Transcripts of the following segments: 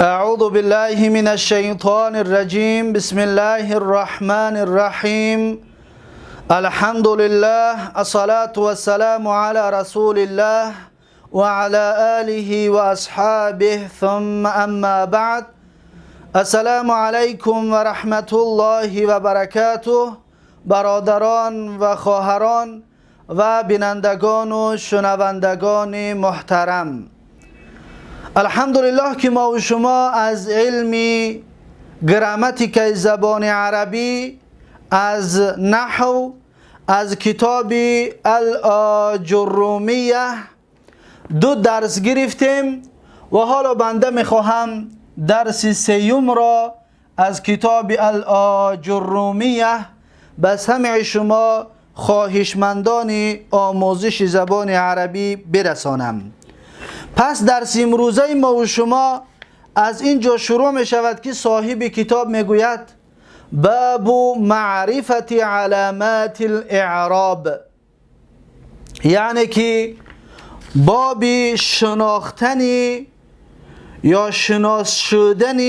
أعوذ بالله من الشيطان الرجيم. بسم الله الرحمن الرحيم. الحمد لله، الصلاة والسلام على رسول الله وعلى آله وأصحابه، ثم أما بعد. السلام علیکم و رحمت الله و برکاته. برادران و خواهران و بینندگان و شنوندگان محترم، الحمدلله که ما و شما از علم گراماتیک زبان عربی، از نحو، از کتاب الآجرومیه دو درس گرفتیم و حالا بنده میخواهم درس سیوم را از کتاب الآجرومیه به سمع شما خواهشمندان آموزش زبان عربی برسانم. پس درس امروزه ما و شما از اینجا شروع می شود که صاحب کتاب میگوید: باب معرفت علامات الاعراب، یعنی که باب شناختن یا شناس شدن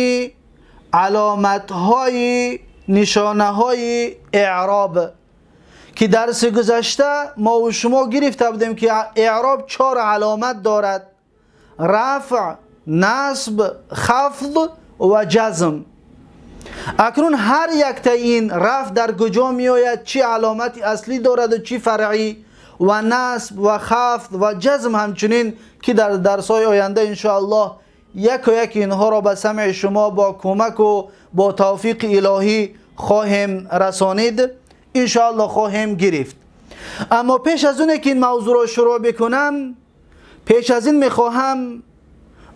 علامت های نشانه های اعراب، که درس گذشته ما و شما گرفته بودیم که اعراب چهار علامت دارد: رفع، نصب، خفض و جزم. اکنون هر یک تا این رفع در کجا می آید، چی علامت اصلی دارد و چی فرعی، و نصب و خفض و جزم همچنین، که در درس های آینده انشاءالله یک و یک اینها را به سمع شما با کمک و با توفیق الهی خواهیم رسانید، انشاءالله خواهیم گرفت. اما پیش از اونه که این موضوع را شروع بکنم، پیش از این میخواهم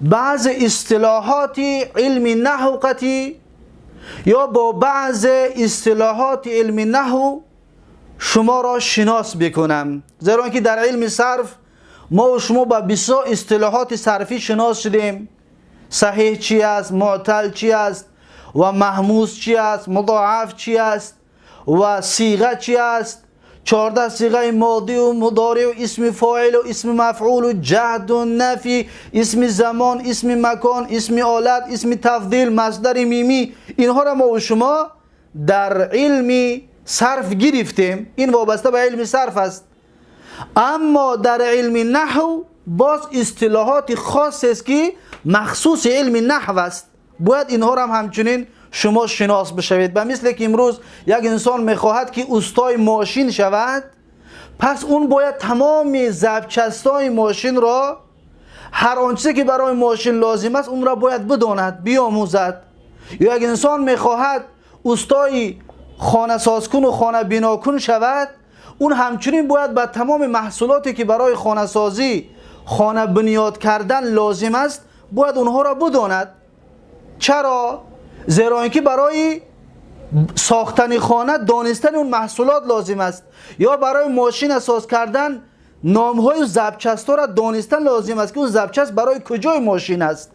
بعض اصطلاحات علم نحو قطی یا با بعض اصطلاحات علم نحو شما را شناس بکنم، زیرا که در علم صرف ما و شما با بسیار اصطلاحات صرفی شناس شدیم: صحیح چی است، معتل چی است و مهموز چی است، مضاعف چی است و صیغه چی است، 14 صیغه ماضی و مضارع و اسم فاعل و اسم مفعول و جحد و نفی، اسم زمان، اسم مکان، اسم آلت، اسم تفضیل، مصدر میمی. اینها را ما و شما در علم صرف گرفتیم. این وابسته به علم صرف است. اما در علم نحو باز اصطلاحات خاص است که مخصوص علم نحو است. باید اینها را هم همچنین شما شناس بشوید. به مثل که امروز یک انسان میخواهد که استای ماشین شود، پس اون باید تمام زبچستای ماشین را، هر آن چیزی که برای ماشین لازم است، اون را باید بداند، بیاموزد. یا یک انسان میخواهد استای خانه ساز کن و خانه بنا کن شود، اون همچنین باید به تمام محصولاتی که برای خانه سازی، خانه بنیاد کردن لازم است، باید اونها را بداند. چرا؟ زیرا اینکه برای ساختن خانه دانستن اون محصولات لازم است، یا برای ماشین ساز کردن نامهای زبچست را دانستن لازم است که اون زبچست برای کجای ماشین است.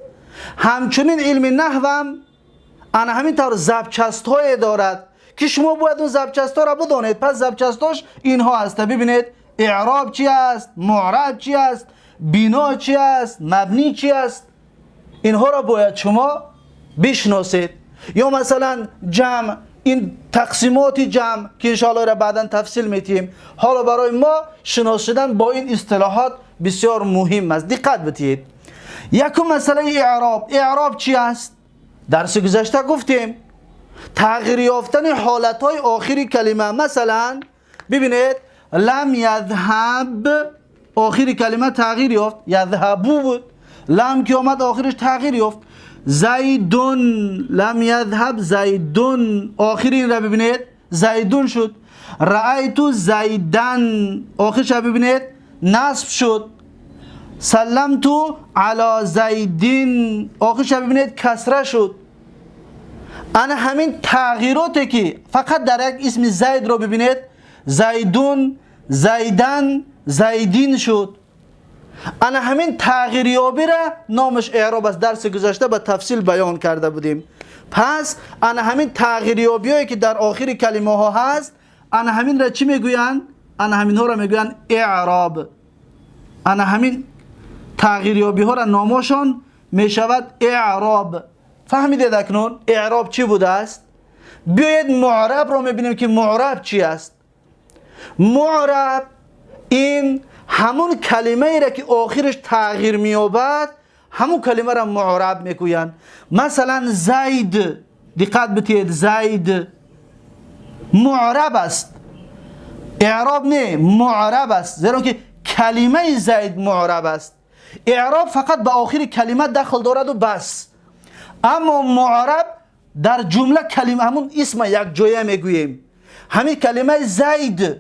همچنین علم نحو هم انا همین طور زبچست های دارد که شما باید اون زبچست ها را بدانید. پس زبچستاش اینها هست. ببینید، اعراب چی است، معرب چی است، بنا چی است، مبنی چی است، اینها را باید شما بشناسید. یا مثلا جمع، این تقسیمات جمع که انشاءالله را بعدا تفصیل میتیم. حالا برای ما شناس شدن با این اصطلاحات بسیار مهم است. دقت بدید. یکم مسئله اعراب. اعراب چی است؟ درس گذشته گفتیم تغییر یافتن حالتهای آخری کلمه. مثلا ببینید، لم یذهب، آخری کلمه تغییر یافت. یذهبو بود، لم که آمد آخرش تغییر یافت. زیدون، لم یذهب زیدون، آخر این را ببینید، زیدون شد. رأیت زیدن، آخرش را ببینید، نصب شد. سلمت علی زیدین، آخرش را ببینید، کسره شد. انا همین تغییراتی که فقط در یک اسم زید را ببینید، زیدون، زیدن، زیدین شد، انا همین تغییریابی را نامش اعراب است. درس گذشته به تفصیل بیان کرده بودیم. پس انا همین تغییریابی هایی که در آخر کلمه ها هست، انا همین را چی میگویند؟ انا همین ها را میگویند اعراب. انا همین تغییریابی ها را نامشان میشود اعراب. فهمیدید اکنون اعراب چی بوده است؟ بیایید معرب رو میبینیم که معرب چی است. معرب این همون کلمه ای را که آخرش تغییر مییابد، همون کلمه را معرب میگویند. مثلا زید، دقت بتید، زید معرب است، اعراب نه، معرب است، زیرا که کلمه زید معرب است. اعراب فقط به آخر کلمه دخل دارد و بس. اما معرب در جمله کلمه همون اسم یک جایه میگوییم. همین کلمه زید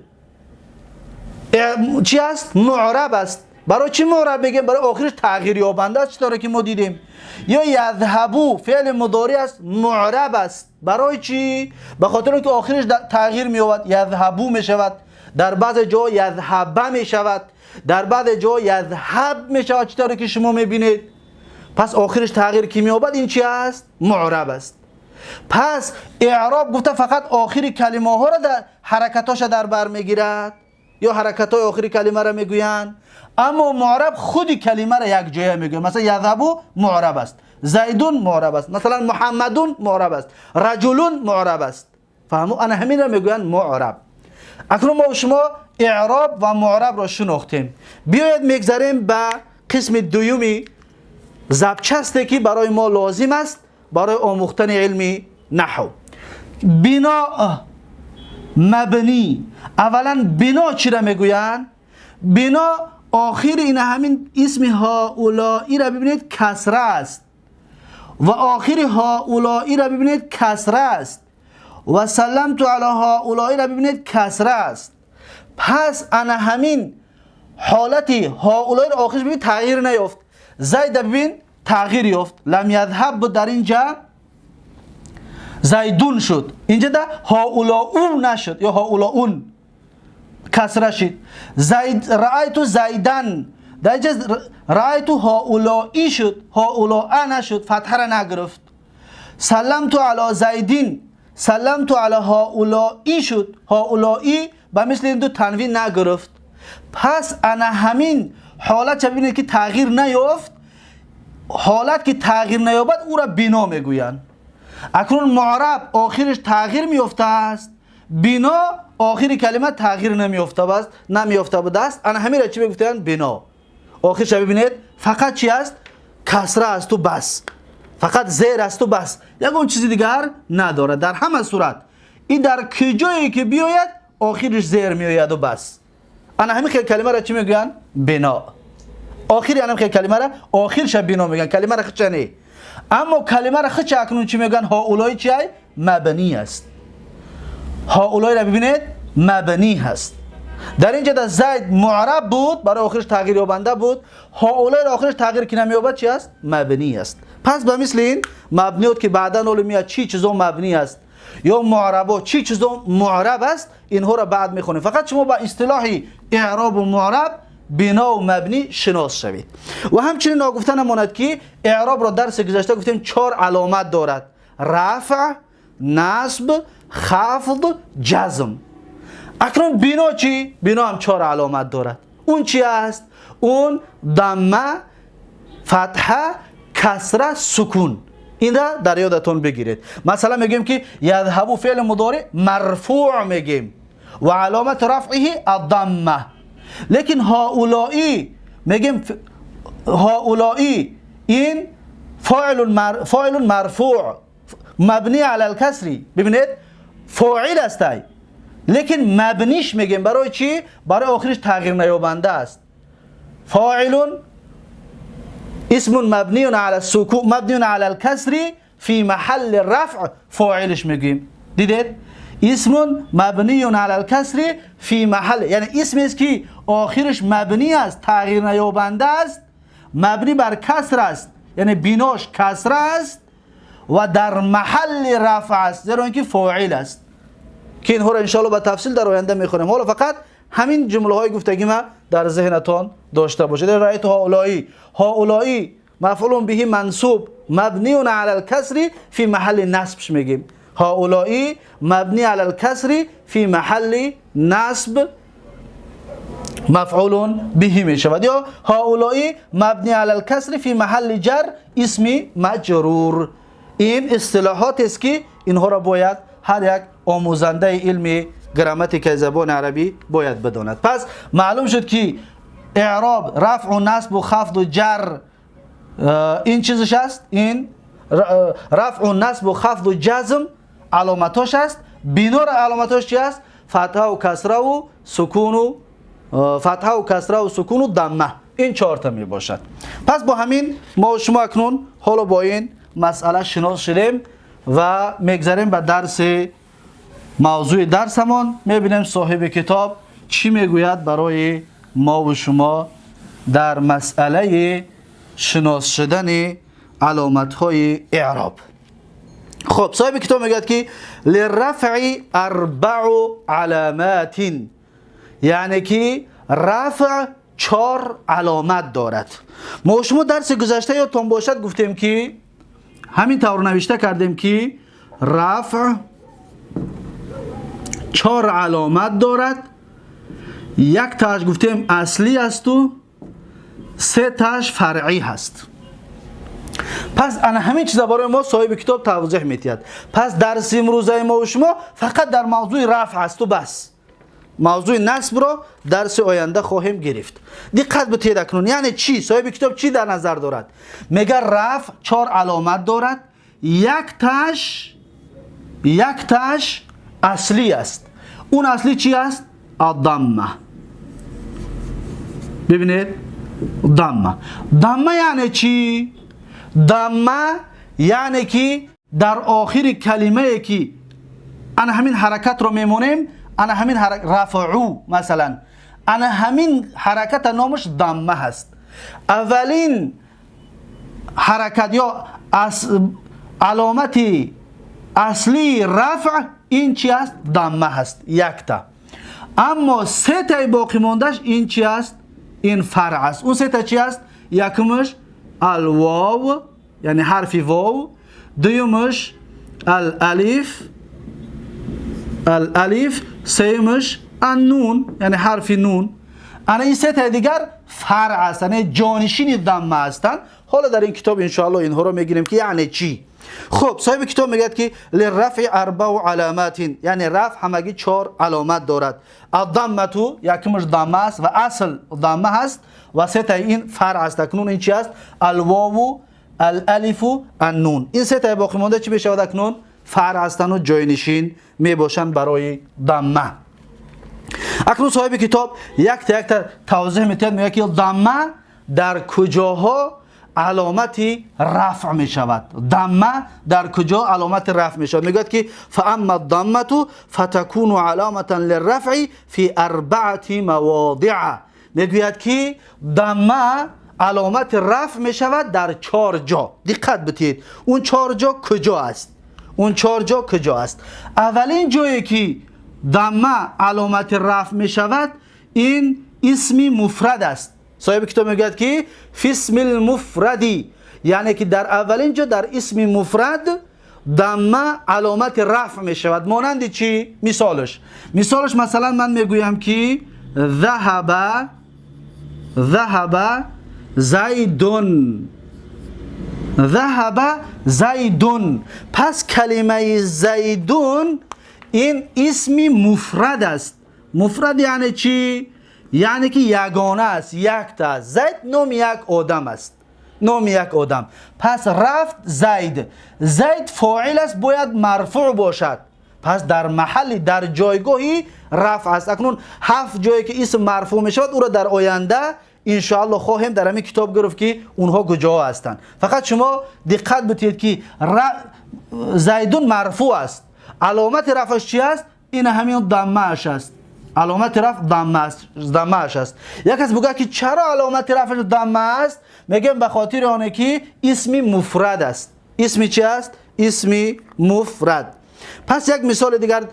چی است؟ معرب است. برای چی معرب میگیم؟ برای آخرش تغییر یابنده است، چطوری که ما دیدیم. یا یذهبو فعل مضارع است، معرب است. برای چی؟ به خاطر اینکه آخرش تغییر مییابد، یذهبو میشود. در بعض جا یذهب میشود، در بعض جا یذهب میشود، چطوری که شما میبینید. پس آخرش تغییر که مییابد این چی است؟ معرب است. پس اعراب گفته فقط آخر کلمه ها را در حرکتاش در بر میگیرد یا حرکت های آخری کلمه را میگویند، اما معرب خود کلمه را یک جایه میگویند. مثلا یذهبو معرب است، زیدون معرب است، مثلا محمدون معرب است، رجلون معرب است. فهمو؟ انا همین را میگویند معرب. اکنون ما شما اعراب و معرب را شناختیم. بیاید میگذریم به قسم دویومی زبچسته که برای ما لازم است برای آموختن علم نحو. بنا، مبنی. اولا بنا چی را میگویند؟ بنا آخر این همین اسم هؤلاء را ببینید کسره است و آخر هؤلاء را ببینید کسره است و سلمت علی هؤلاء را ببینید کسره است. پس انا همین حالت هؤلاء را آخرش ببینید تغییر نیافت. زید ببین تغییر یافت، لم یذهب بود در اینجا زیدون شد، اینجا ده هؤلاء نشد یا هؤلاء کسره شد. زید رأیت زیدن، در اینجا رأیت هؤلاء شد، هؤلاء نشد، فتحه را نگرفت. سلمت علی زیدین، سلمت علی هؤلاء شد، هؤلاء به مثل این دو تنوین نگرفت. پس انا همین حالت چه ببینید که تغییر نیافت، حالت که تغییر نیابد او را بنا میگویند. اکنون معرب آخرش تغییر میفته است، بنا آخر کلمه تغییر نمیفته است، نمیفته بوده است. انا همین را چی میگفتند؟ بنا. آخرش ببینید فقط چی است؟ کسره است و بس، فقط زیر است و بس، یگان چیز دیگر نداره. در همه صورت این در کجایی که بیاید آخرش زیر میآید و بس. انا همین کلمه را چی میگویند؟ بنا. آخر همین کلمه را آخرش بنا میگن، کلمه را خچه نه. اما کلمه را خچه اکنون چی میگن؟ هؤلاء چی؟ مبنی است. هؤلاء را ببینید مبنی هست. در اینجا در زید معرب بود، برای آخرش تغییر یابنده بود. هؤلاء را آخرش تغییر که نمییابد چی است؟ مبنی است. پس به مثل این مبنیات که بعدا اول میاد چی چیزا مبنی است یا معربا چی چیزا معرب است، اینها را بعد میخونیم. فقط شما با اصطلاح اعراب و معرب، بنا و مبنی شناس شوید. و همچنین ناگفته نماند که اعراب را درس گذشته گفتیم 4 علامت دارد: رفع، نصب، خفض، جزم. اکنون بنا چی؟ بنا هم 4 علامت دارد. اون چی است؟ اون ضمه، فتحه، کسره، سکون. این را در یادتون بگیرید. مثلا میگیم که یذهب فعل مضارع مرفوع میگیم و علامت رفعه الضمه. لیکن هؤلاء میگیم هؤلاء این فاعل مرفوع مبنی علی الکسر. ببینید فاعل است لیکن مبنیش میگیم. برای چی؟ برای آخرش تغییر نیابنده است. فاعل اسم مبنی علی السکون مبنی علی الکسر فی محل رفع فاعلش میگیم. دیدید؟ اسم مبنی علی الکسر فی محل، یعنی اسمی است که آخرش مبنی است، تغییر نیابنده است، مبنی بر کسر است، یعنی بیناش کسر است و در محل رفع است، زیرا اینکه فاعل است. که اینها را انشاءالله با تفصیل در آینده میخونیم. حالا فقط همین جمله های گفتگی ما در ذهنتان داشته باشید. رأیت هؤلاء، هؤلاء مفعول به منصوب مبنی علی الکسر فی محل نصب میگیم. هؤلاء مبنی علی الکسر فی محل نصب مفعول به می شود. یا هؤلاء مبنی علی الکسر فی محل جر اسم مجرور. این اصطلاحات است که اینها را باید هر یک آموزنده علم گراماتیک زبان عربی باید بداند. پس معلوم شد که اعراب رفع و نصب و خفض و جر این چیزش است. این رفع و نصب و خفض و جزم علامتاش است. بنا را علامتاش چی است؟ فتحه و کسره و سکون و فتحه و کسره و سکون و ضمه. این چهار تا می باشد. پس با همین ما و شما اکنون حالا با این مسئله شناس شدیم و میگذریم به درس موضوع درسمان. میبینیم صاحب کتاب چی میگوید برای ما و شما در مسئله شناس شدن علامت های اعراب. خب صاحب کتاب میگوید که للرفع اربع علامات، یعنی که رفع چهار علامت دارد. ما شما درس گذشته یادتان باشد گفتیم که همین طور نوشته کردیم که رفع چهار علامت دارد. یک تاش گفتیم اصلی است و سه تاش فرعی هست. پس انا همین چیزا برای ما صاحب کتاب توضیح میدهد. پس درس امروزه ما و شما فقط در موضوع رفع است و بس. موضوع نصب را درس آینده خواهیم گرفت. دقت بتید اکنون یعنی چی؟ صاحب کتاب چی در نظر دارد؟ میگه رفع چهار علامت دارد. یک تاش اصلی است. اون اصلی چی است؟ الضمه. ببینید ضمه. ضمه یعنی چی؟ ضمه یعنی که در آخر کلمه که انا همین حرکت رو میمونیم، انا همین حرکت رفعو مثلا، انا همین حرکت نامش ضمه هست. اولین حرکت یا علامت اصلی رفع این چی است؟ ضمه هست، یک تا. اما سه تای باقی ماندهش این چی است؟ این فرع است. اون سه تا چی است؟ یکمش الواو یعنی حرف واو، دومش الالف الالف، سیمش النون یعنی حرف نون. انا این سه تا دیگر فرع است، یعنی جانشین ضمه هستند. حالا در این کتاب انشاءالله اینها رو میگیریم که یعنی چی. خب صاحب کتاب میگه که للرفع اربع علامات، یعنی رفع همگی چهار علامت دارد. الضمه یکمش ضمه است و اصل ضمه هست و سه تا این فرع است. اکنون این چی است؟ الواو الالف النون. این سه تا باقی مانده چی بشود؟ اکنون فرع هستند و جاینشین میباشند برای ضمه. اکنون صاحب کتاب یک تا یک تا توضیح میده، میگه که ضمه در کجاها علامت رفع می شود. ضمه در کجا علامت رفع می شود؟ میگوید که فاما الضمه فتكون علامه للرفع في اربعه مواضع. میگوید که ضمه علامت رفع می شود در چهار جا. دقت بدید اون چهار جا کجا است؟ اون چهار جا کجا است؟ اولین جایی که ضمه علامت رفع می شود این اسم مفرد است. صاحب کتاب میگوید که فی اسم المفردی، یعنی که در اولین جا در اسم مفرد ضمه علامت رفع می شود. مانند چی؟ مثالش مثلا من میگویم که ذهب زیدون. ذهب زیدون. پس کلمه زیدون این اسم مفرد است. مفرد یعنی چی؟ یعنی که یگانه است، یک تا. زید نام یک آدم است، نام یک آدم. پس رفت زید، زید فاعل است، باید مرفوع باشد. پس در محل در جایگاهی رفع است. اکنون هفت جایی که اسم مرفوع می شود او را در آینده انشاءالله خواهیم در همین کتاب گرفت که اونها کجا هستند. فقط شما دقت بدید که زیدون مرفوع است. علامت رفعش چی است؟ این همین ضمه اش است. علامت رفع ضمه اش است. یک کس بگه که چرا علامت رفعش ضمه است؟ میگم به خاطر آنه که اسم مفرد است. اسم چی است؟ اسم مفرد. پس یک مثال دیگر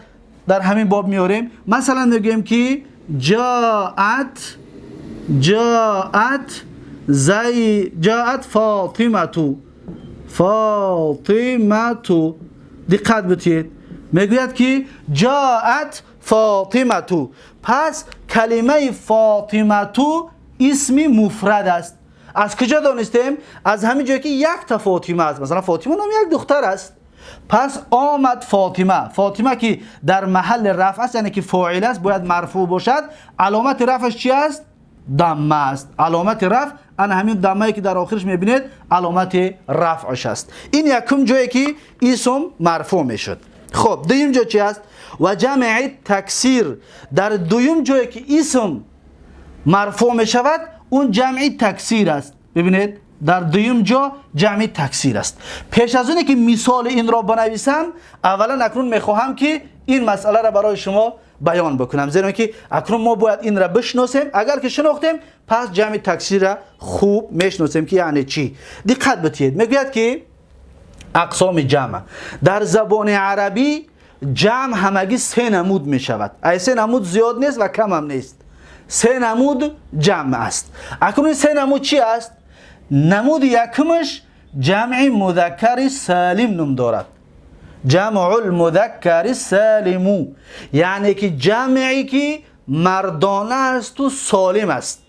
در همین باب میاریم. مثلا میگیم که جاءت جاءت فاطمه. فاطمه. دقت بدید، میگوید که جاءت فاطمة. پس کلمه فاطمة اسم مفرد است. از کجا دانستیم؟ از همین جایی که یک تا فاطمه است. مثلا فاطمه نام یک دختر است. پس آمد فاطمه. فاطمه که در محل رفع است، یعنی که فاعل است، باید مرفوع باشد. علامت رفعش چی است؟ ضمه است. علامت رفع ان همین ضمه که در آخرش میبینید علامت رفعش است. این یکم جایی که اسم مرفوع میشد. خب دویم جا چی است؟ و جمع تکسیر. در دویم جایی که اسم مرفوع میشود اون جمع تکسیر است. ببینید در دویم جا جمع تکسیر است. پیش از اونی که مثال این را بنویسم، اولا اکنون میخواهم که این مسئله را برای شما بیان بکنم، زیرا که اکنون ما باید این را بشناسیم. اگر که شناختیم پس جمع تکسیر را خوب میشناسیم که یعنی چی. دقت بتید، میگوید که اقسام جمع در زبان عربی جمع همگی سه نمود میشود. ای سه نمود زیاد نیست و کم هم نیست، سه نمود جمع است. اکنون سه نمود چی است؟ نمود یکمش جمع مذکر سالم نام دارد، جمع المذکر سالم، یعنی که جمعی که مردانه است و سالم است،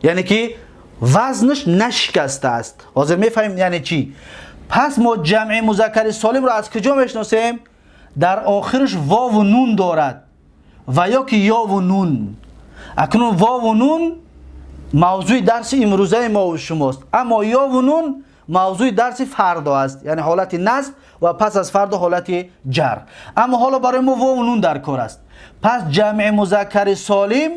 یعنی که وزنش نشکسته است. حاضر میفهمیم یعنی چی. پس ما جمع مذکر سالم را از کجا میشناسیم؟ در آخرش واو و نون دارد و یا که یا و نون. اکنون واو و نون موضوع درس امروزه ما و شماست، اما یا و نون موضوع درس فردا است، یعنی حالت نصب و پس از فردا حالت جر. اما حالا برای ما واو و نون در کار است. پس جمع مذکر سالم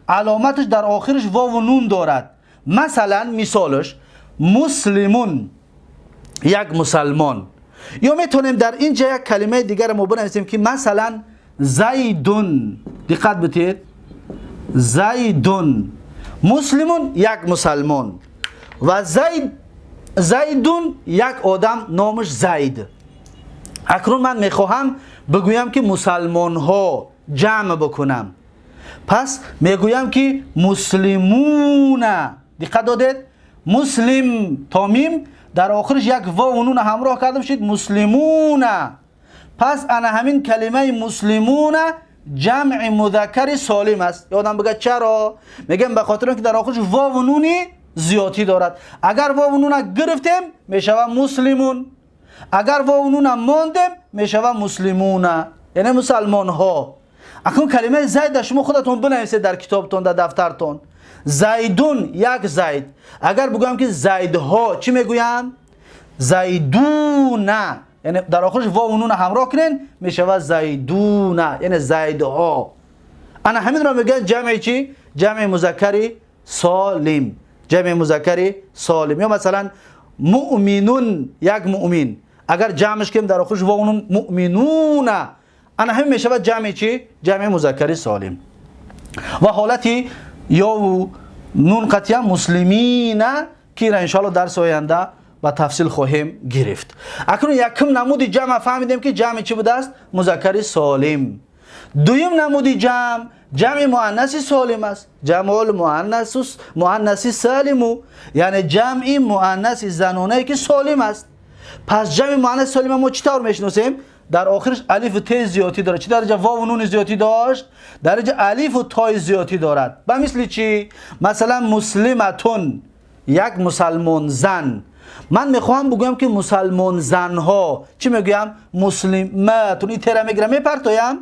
علامتش در آخرش واو و نون دارد. مثلا مثالش مسلمون، یک مسلمان. یا میتونیم در اینجا یک کلمه دیگر ما بنویسیم که مثلا زیدون. دقت بتید، زیدون، مسلمون یک مسلمان و زیدون یک آدم نامش زید. اکنون من میخواهم بگویم که مسلمان ها جمع بکنم، پس میگویم که مسلمون. دقت دادید، مسلم تا میم در آخرش یک واو و نون همراه کردم شد مسلمون. پس انا همین کلمه مسلمون جمع مذکر سالم است. یادم بگه چرا؟ میگم به خاطر اینکه در آخرش واو و نونی زیادی دارد. اگر واو و نون گرفتیم میشود مسلمون، اگر واو و نون ماندیم میشود مسلمون، یعنی مسلمان ها. اکنون کلمه زید شما خودتون بنویسید در کتابتون، در دفترتون. زیدون یک زید. اگر بگویم که زیدها چی میگویم؟ زیدون، یعنی در آخرش واو و نون همراه کنین میشود زیدون، یعنی زیدها. انا همین را میگن جمع چی؟ جمع مذکر سالم، جمع مذکر سالم. یا مثلا مؤمنون، یک مؤمن، اگر جمعش کنیم در آخرش واو و نون مؤمنون، انا همین میشود جمع چی؟ جمع مذکر سالم. و حالتی یا و نون قطعه مسلمین که را انشاءالله درس آینده با تفصیل خواهیم گرفت. اکنون یکم نمود جمع فهمیدیم که جمع چی بوده است؟ مذکر سالم. دویم نمود جمع، جمع مؤنث سالم است، جمع المؤنث مؤنث سالم، یعنی جمع مؤنث زنانه که سالم است. پس جمع مؤنث سالم ما چطور میشناسیم؟ در آخرش الف و ت زیادی دارد. چه درجه واو و نون زیادی داشت؟ درجه الف و تای زیادی دارد. به مثل چی؟ مثلا مسلمتون، یک مسلمان زن. من میخواهم بگویم که مسلمان زنها، چی میگویم؟ مسلمتون. این تره میگیرم میپرتایم،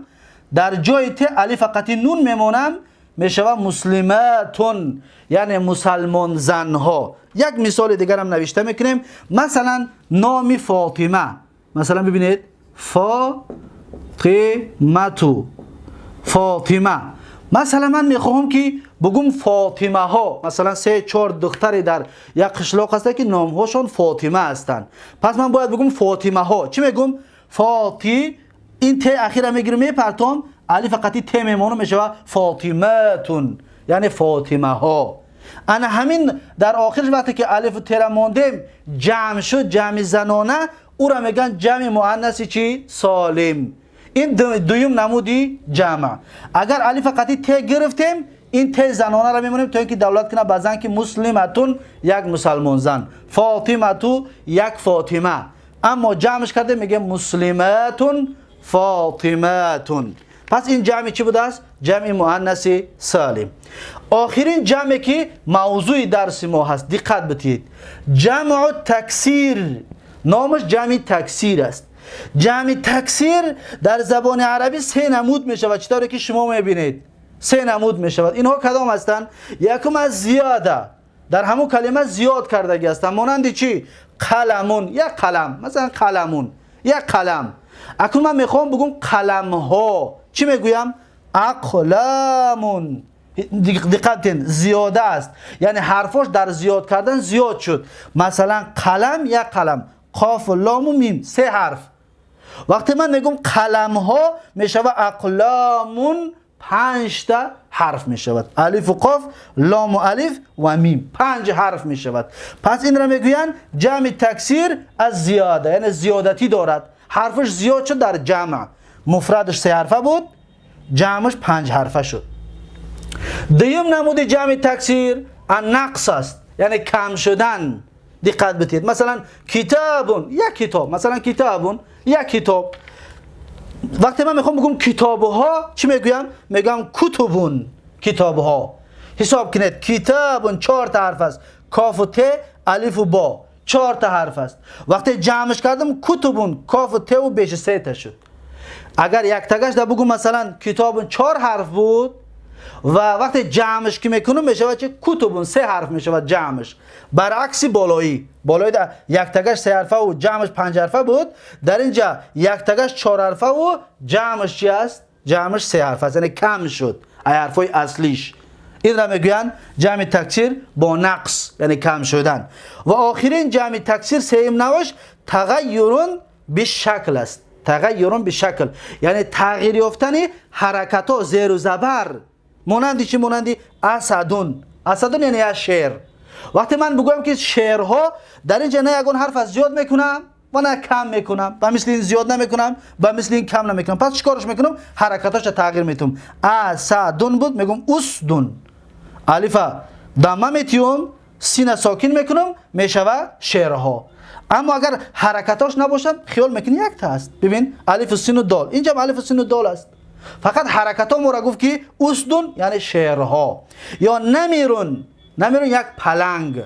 در جای ت الف قطعی نون میمونم، میشود مسلمتون، یعنی مسلمان زنها. یک مثال دیگر هم نوشته میکنیم، مثلا نام فاطمه. مثلا ببینید فاطمه، فاطمه. مثلا من میخواهم که بگم فاطمه ها، مثلا 3-4 دختری در یک قشلاق هستند که نامهاشون فاطمه هستند. پس من باید بگم فاطمه ها. چی میگم؟ فاطی، این ت اخیره میگیرم میپرتم، الف قطعی ت میمونم، میشه فاطمه‌تون، یعنی فاطمه ها. انا همین در آخرش وقتی که الف ت را ماندیم جمع شد، جمع زنانه، او را میگن جمع مؤنث چی؟ سالم. این دویم نمودی جمع. اگر الف قطعی ت گرفتیم این ت زنانه را میمونیم تا اینکه دولت کنه به زن که مسلمتون یک مسلمان زن، فاطمتو یک فاطمه. اما جمعش کرده میگه مسلمتون فاطمتون. پس این جمع چی بوده است؟ جمع مؤنث سالم. آخرین جمعی که موضوع درس ما هست، دقت بدید، جمع تکسیر، نامش جمع تکسیر است. جمع تکسیر در زبان عربی سه نمود می شود، چطوری که شما میبینید سه نمود می شود. اینها کدام هستند؟ یکم از زیاده، در همون کلمه زیاد کردگی هستند، مانند چی؟ قلمون، یک قلم، مثلا قلمون، یک قلم. اکنون من میخوام بگم قلم ها، چی میگویم؟ اقلامون. دقت کنید، زیاده است، یعنی حرفاش در زیاد کردن زیاد شد. مثلا قلم، یک قلم، قاف و لام و میم، سه حرف. وقتی من میگم قلم ها میشود اقلامون، 5 تا حرف میشود، الف و قاف، لام و الف و میم، 5 حرف میشود. پس این را میگویند جمع تکسیر از زیاده، یعنی زیادتی دارد، حرفش زیاد شد در جمع. مفردش 3 حرفه بود، جمعش 5 حرفه شد. دویم نمود جمع تکسیر النقص است، یعنی کم شدن. دقت بدید، مثلا کتابون، یک کتاب، مثلا کتابون، یک کتاب. وقتی من میخوام بگم کتابها چی میگویم؟ میگم کتبون، کتابها. حساب کنید، کتابون 4 تا حرف است، کاف و ت، الف و با، 4 تا حرف است. وقتی جمعش کردم کتبون، کاف و ت و بیش 3 تا شد. اگر یک تگش در بگم مثلا کتابون 4 حرف بود و وقتی جمعش که میکنم میشود چه؟ کتبون، 3 حرف میشود جمعش. برعکس بالایی، بالایی در یک تگش 3 حرفه و جمعش 5 حرفه بود، در اینجا یک تگش 4 حرفه و جمعش چی است؟ جمعش 3 حرفه است، یعنی کم شد ای حرفای اصلیش. این را میگویند جمع تکسیر با نقص، یعنی کم شدن. و آخرین جمع تکسیر سیم نوش تغییر به شکل است. تغییر به شکل یعنی تغییر یافتن حرکت ها، زیر و زبر. مانند چی؟ مانند اسدون. اسدون یعنی از شعر. وقتی من بگویم که شعرها، در اینجا نه یگان حرف از زیاد میکنم و نه کم میکنم، و مثل این زیاد نمیکنم و مثل این کم نمیکنم. پس چیکارش میکنم؟ حرکتاش تغییر میتم. اسدون بود، میگم اسدون، الف دمه میتیم، سین ساکن میکنم، میشوه شعرها. اما اگر حرکتاش نباشد خیال میکنی یک تا است. ببین الف و سین و دال، اینجا الف و سین و دال است، فقط حرکت ها ما را گفت که اسدون یعنی شعرها. یا نمیرون، نمیرون یک پلنگ.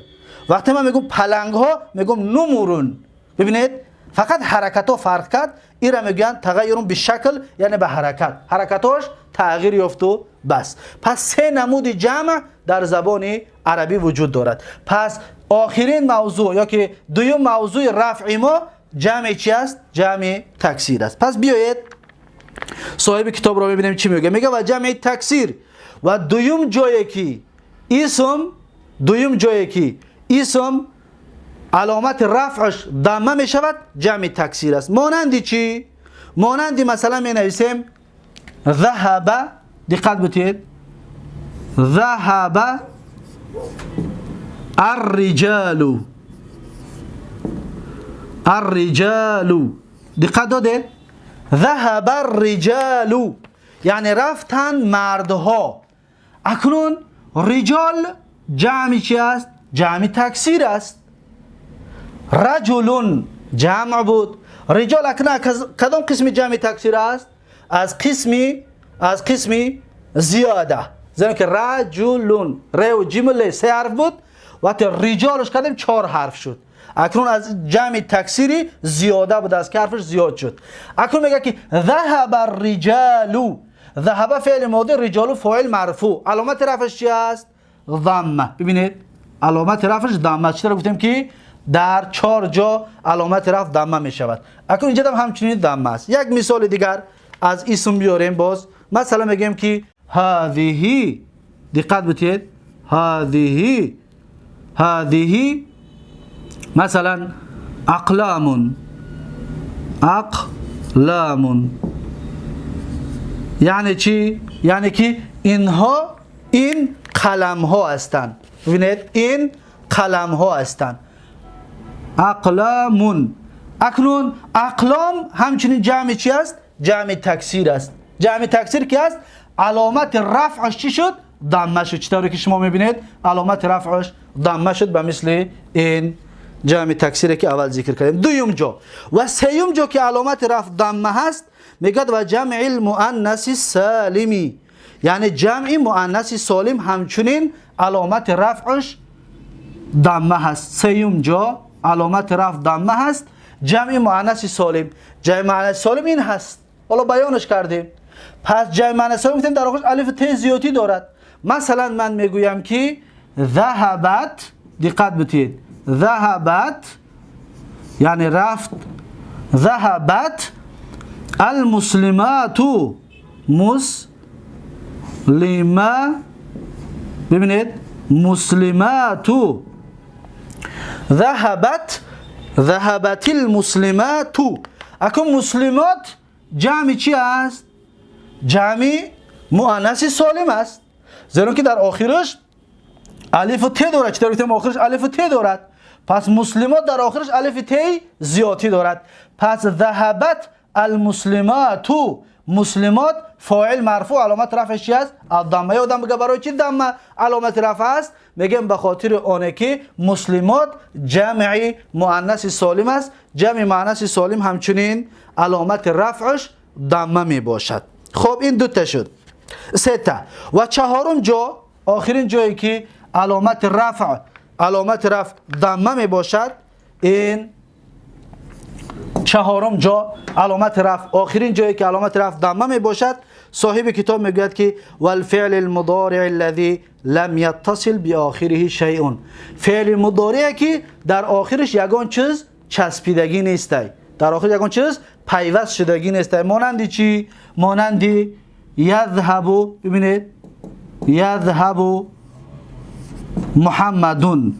وقتی من میگم پلنگ ها میگم نمورون. ببینید فقط حرکت ها فرق کرد، این را میگن تغییرون به شکل، یعنی به حرکت، حرکتاش تغییر یافت و بس. پس سه نمود جمع در زبان عربی وجود دارد. پس آخرین موضوع یا که دویم موضوع رفع ما جمع چی است؟ جمع تکسیر است. پس بیایید صاحب کتاب را ببینیم چی میگه. میگه و جمع تکسیر و دویم جایی که اسم، دویم جایی که اسم علامت رفعش ضمه می شود جمع تکسیر است. مانند چی؟ مانند مثلا می نویسیم ذهب، دقت بتید، ذهب الرجال، الرجال، دقت دادید، ذهب الرجال یعنی رفتن مردها. اکنون رجال جمع چی است؟ جمع تکسیر است. رجل جمع بود. رجال اکنون کدام قسم جمع تکسیر است؟ از قسم زیاده، زیرا که رجلون ر و جیم ل 3 حرف بود، وقتی رجالش کردیم 4 حرف شد. اکنون از جمع تکسیری زیاده بود، از که حرفش زیاد شد. اکنون میگه که ذهب الرجال، ذهب فعل ماضی، رجال فاعل مرفوع، علامت رفعش چی است؟ ضمه. ببینید علامت رفعش ضمه. چطور گفتیم که در 4 جا علامت رفع ضمه می شود. اکنون اینجا هم همچنین ضمه است. یک مثال دیگر از اسم بیاریم باز. مثلا میگیم که هذه، دقت بتید، هذه، هذه مثلا اقلام، اقلام یعنی چی؟ یعنی که اینها این قلم ها هستند. ببینید این قلم ها هستند، اقلامون. اکنون اقلام همچنین جمع چی است؟ جمع تکسیر است. جمع تکسیر که است علامت رفعش چی شد؟ ضمه شد. چطوری که شما میبینید علامت رفعش ضمه شد به مثل این جمع تکسیره که اول ذکر کردیم. دویم جا و سیوم جا که علامت رفع ضمه هست، میگه و جمع المؤنث سالمی، یعنی جمع مؤنث سالم همچنین علامت رفعش ضمه هست. سیوم جا علامت رفع ضمه هست، جمع مؤنث سالم. جمع مؤنث سالم این هست، حالا بیانش کردیم. پس جمع مؤنث سالم گفتیم در آخرش الف ت زیادی دارد. مثلا من میگویم که ذهبت، دقت بتید، ذهبت یعنی رفت، ذهبت المسلمات، مسلمه، ببینید مسلمات، ذهبت، ذهبت المسلمات. اکنون مسلمات جمع چی است؟ جمع مؤنث سالم است، زیرا که در آخرش الف و ت دارد. چطور گفتیم آخرش الف و ت دارد؟ پس مسلمات در آخرش الف ت زیادی دارد. پس ذهبت المسلمات، مسلمات فاعل مرفوع، علامت رفعش چی است؟ الضمه. یادم بگه برای چی ضمه علامت رفع است؟ میگم به خاطر آنه که مسلمات جمع مؤنث سالم است. جمع مؤنث سالم همچنین علامت رفعش ضمه می باشد. خب این دو تا شد، سه تا. و چهارم جا، آخرین جایی که علامت رفع ضمه می باشد، این چهارم جا علامت رفع، آخرین جایی که علامت رفع ضمه می باشد، صاحب کتاب میگوید که والفعل المضارع الذي لم يتصل بآخره شيء. فعل مضارع که در آخرش یگان چیز چسبیدگی نیست، در آخر یگان چیز پیوست شدگی نیست. مانند چی؟ مانند یذهب. ببینید یذهب محمدون،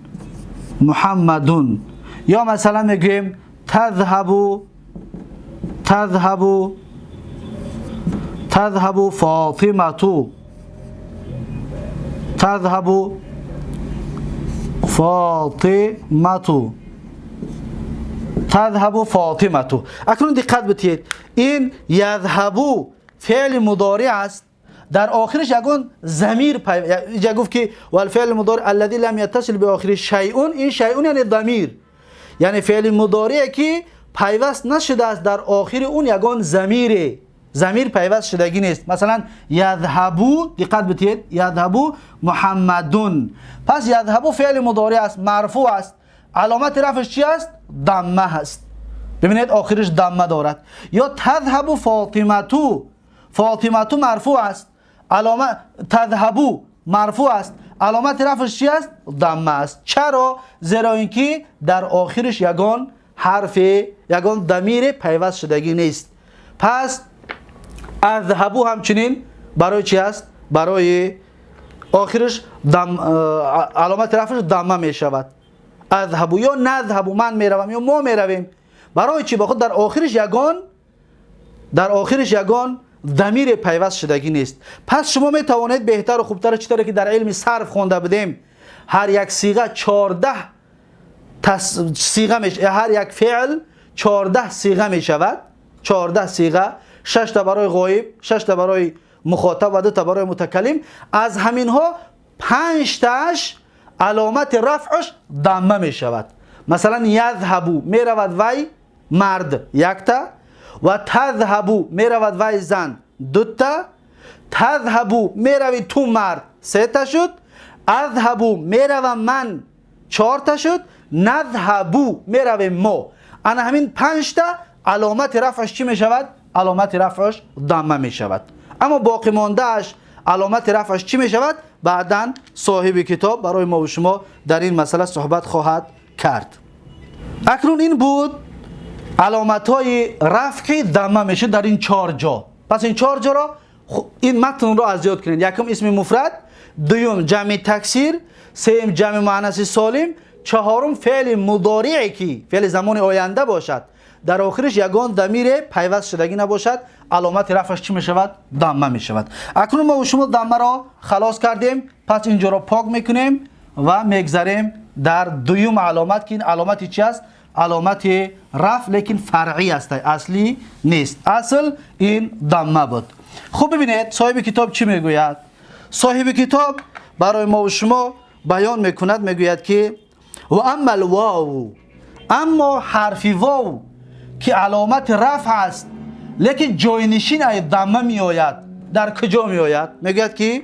محمدون. یا مثلا میگیم تذهب، تذهب، تذهب فاطمة، تذهب فاطمة، تذهب فاطمة. اکنون دقت بتید، این یذهب فعل مضارع است، در آخرش یگان ضمیر اینجا گفت که والفعل المضارع الذي لم يتصل بآخره شيء. این شیء یعنی ضمیر، یعنی فعل مضارع که پیوست نشده است در آخر اون یگان ضمیر، ضمیر پیوست شدگی نیست. مثلا یذهبو، دقت بتید، یذهبو محمدون. پس یذهبو فعل مضارع است، مرفوع است، علامت رفعش چی است؟ ضمه است. ببینید آخرش ضمه دارد. یا تذهب فاطمتو، فاطمتو مرفوع است، علامه تذهبو مرفوع است، علامت رفعش چی است؟ ضمه است. چرا؟ زیرا اینکه در آخرش یگان حرف، یگان ضمیر پیوست شدگی نیست. پس اذهبو همچنین برای چی است؟ برای آخرش دم، علامت رفعش ضمه می شود. اذهبو یا نذهبو، من میروم یا ما میرویم. برای چی؟ بخاطر در آخرش یگان ضمیر پیوست شدگی نیست. پس شما می توانید بهتر و خوبتر، چطوری که در علم صرف خوانده بودیم، هر یک صیغه 14 صیغه میشه، هر یک فعل 14 صیغه می شود. 14 صیغه، 6 تا برای غایب، 6 تا برای مخاطب و 2 تا برای متکلم. از همین ها 5 تاش علامت رفعش ضمه می شود. مثلا یذهبو، می رود وی مرد، یک تا. و تذهبو، می رود وی زن، دو تا. تذهبو، می روی تو مرد، سه تا شد. اذهبو، می روم من، چهار تا شد. نذهبو، می رویم ما. انا همین پنج تا علامت رفعش چی می شود؟ علامت رفعش ضمه می شود. اما باقی ماندهش علامت رفعش چی می شود؟ بعدا صاحب کتاب برای ما و شما در این مسئله صحبت خواهد کرد. اکنون این بود علامت های رفع که ضمه میشه در این چهار جا. پس این چهار جا را، این متن را از یاد کنید. یکم اسم مفرد، دوم جمع تکسیر، سوم جمع مؤنث سالم، چهارم فعل مضارعی که فعل زمان آینده باشد، در آخرش یگان ضمیر پیوست شدگی نباشد، علامت رفعش چی میشود؟ ضمه میشود. اکنون ما و شما ضمه را خلاص کردیم. پس اینجا را پاک میکنیم و میگذریم در دوم علامت که این علامت چی است؟ علامت رفع، لیکن فرعی است، اصلی نیست. اصل این ضمه بود. خب ببینید صاحب کتاب چی میگوید. صاحب کتاب برای ما و شما بیان میکند، میگوید که و اما الواو. اما حرف واو که علامت رفع است لیکن جاینشین ای ضمه می آید، در کجا می آید؟ میگوید که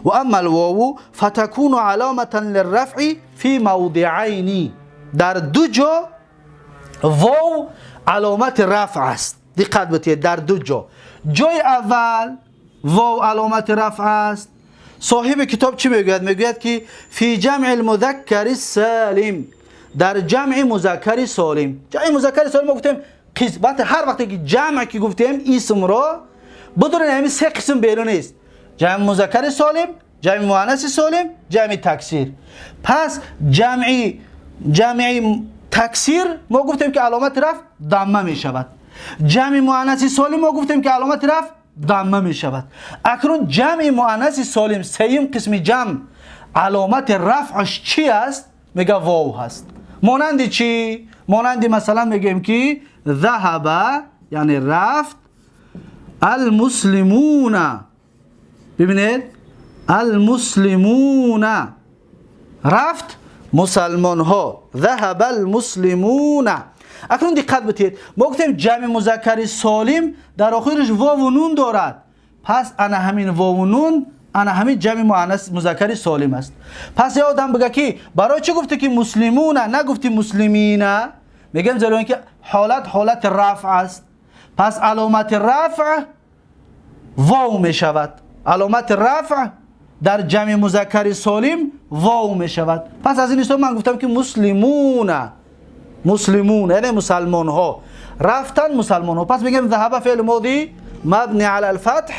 و اما الواو فتكون علامة للرفع فی موضعین. در دو جا واو علامت رفع است. دقت بتید، در دو جا. جای اول واو علامت رفع است. صاحب کتاب چی میگوید؟ میگوید که فی جمع المذکر السالم، در جمع مذکر سالم. جمع مذکر سالم ما گفتیم وقتی هر وقتی که جمع که گفتیم اسم را بدون همین سه قسم بیرون است: جمع مذکر سالم، جمع مؤنث سالم، جمع تکثیر. پس جمع تکثیر ما گفتیم که علامت رفع ضمه می شود. جمع مؤنث سالم ما گفتیم که علامت رفع ضمه می شود. اکنون جمع مؤنث سالم، سیم قسم جمع، علامت رفعش چی است؟ میگه واو هست. مانند چی؟ مانند مثلا میگیم که ذهب یعنی رفت، المسلمون. ببینید، المسلمون رفت مسلمان ها، ذهب المسلمون. اکنون دقت بتید، ما گفتیم جمع مذکر سالم در آخرش واو و نون دارد. پس انا همین واو و نون انا همین جمع مؤنث مذکر سالم است. پس یه آدم بگه که برای چه گفته که مسلمون، نگفتی مسلمین؟ میگن زیرا اینکه حالت حالت رفع است. پس علامت رفع واو می شود. علامت رفع در جمع مذکر سالم واو می شود. پس از این حساب من گفتم که مسلمون، مسلمون یعنی مسلمان ها، رفتن مسلمان ها. پس میگم ذهب فعل ماضی مبنی علی الفتح،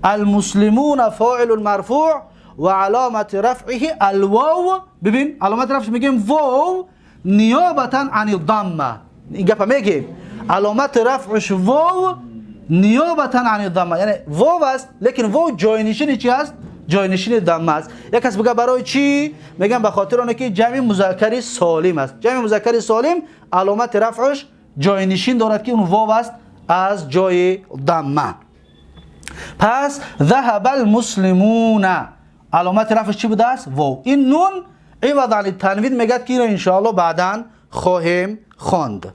المسلمون فاعل مرفوع و علامت رفعه الواو. ببین، علامت رفعش میگیم واو نیابتا عن الضمه. این گپ میگیم علامت رفعش واو نیابتا عن الضمه، یعنی واو است لیکن واو جاینشین چی است؟ جاینشین ضمه است. یک کس بگه برای چی؟ میگم به خاطر اونه که جمع مذکر سالم است. جمع مذکر سالم علامت رفعش جاینشین دارد که اون واو است از جای ضمه. پس ذهب المسلمون علامت رفعش چی بوده است؟ واو. این نون عوض عن التنوین میگه که اینو انشاءالله بعدا خواهیم خواند.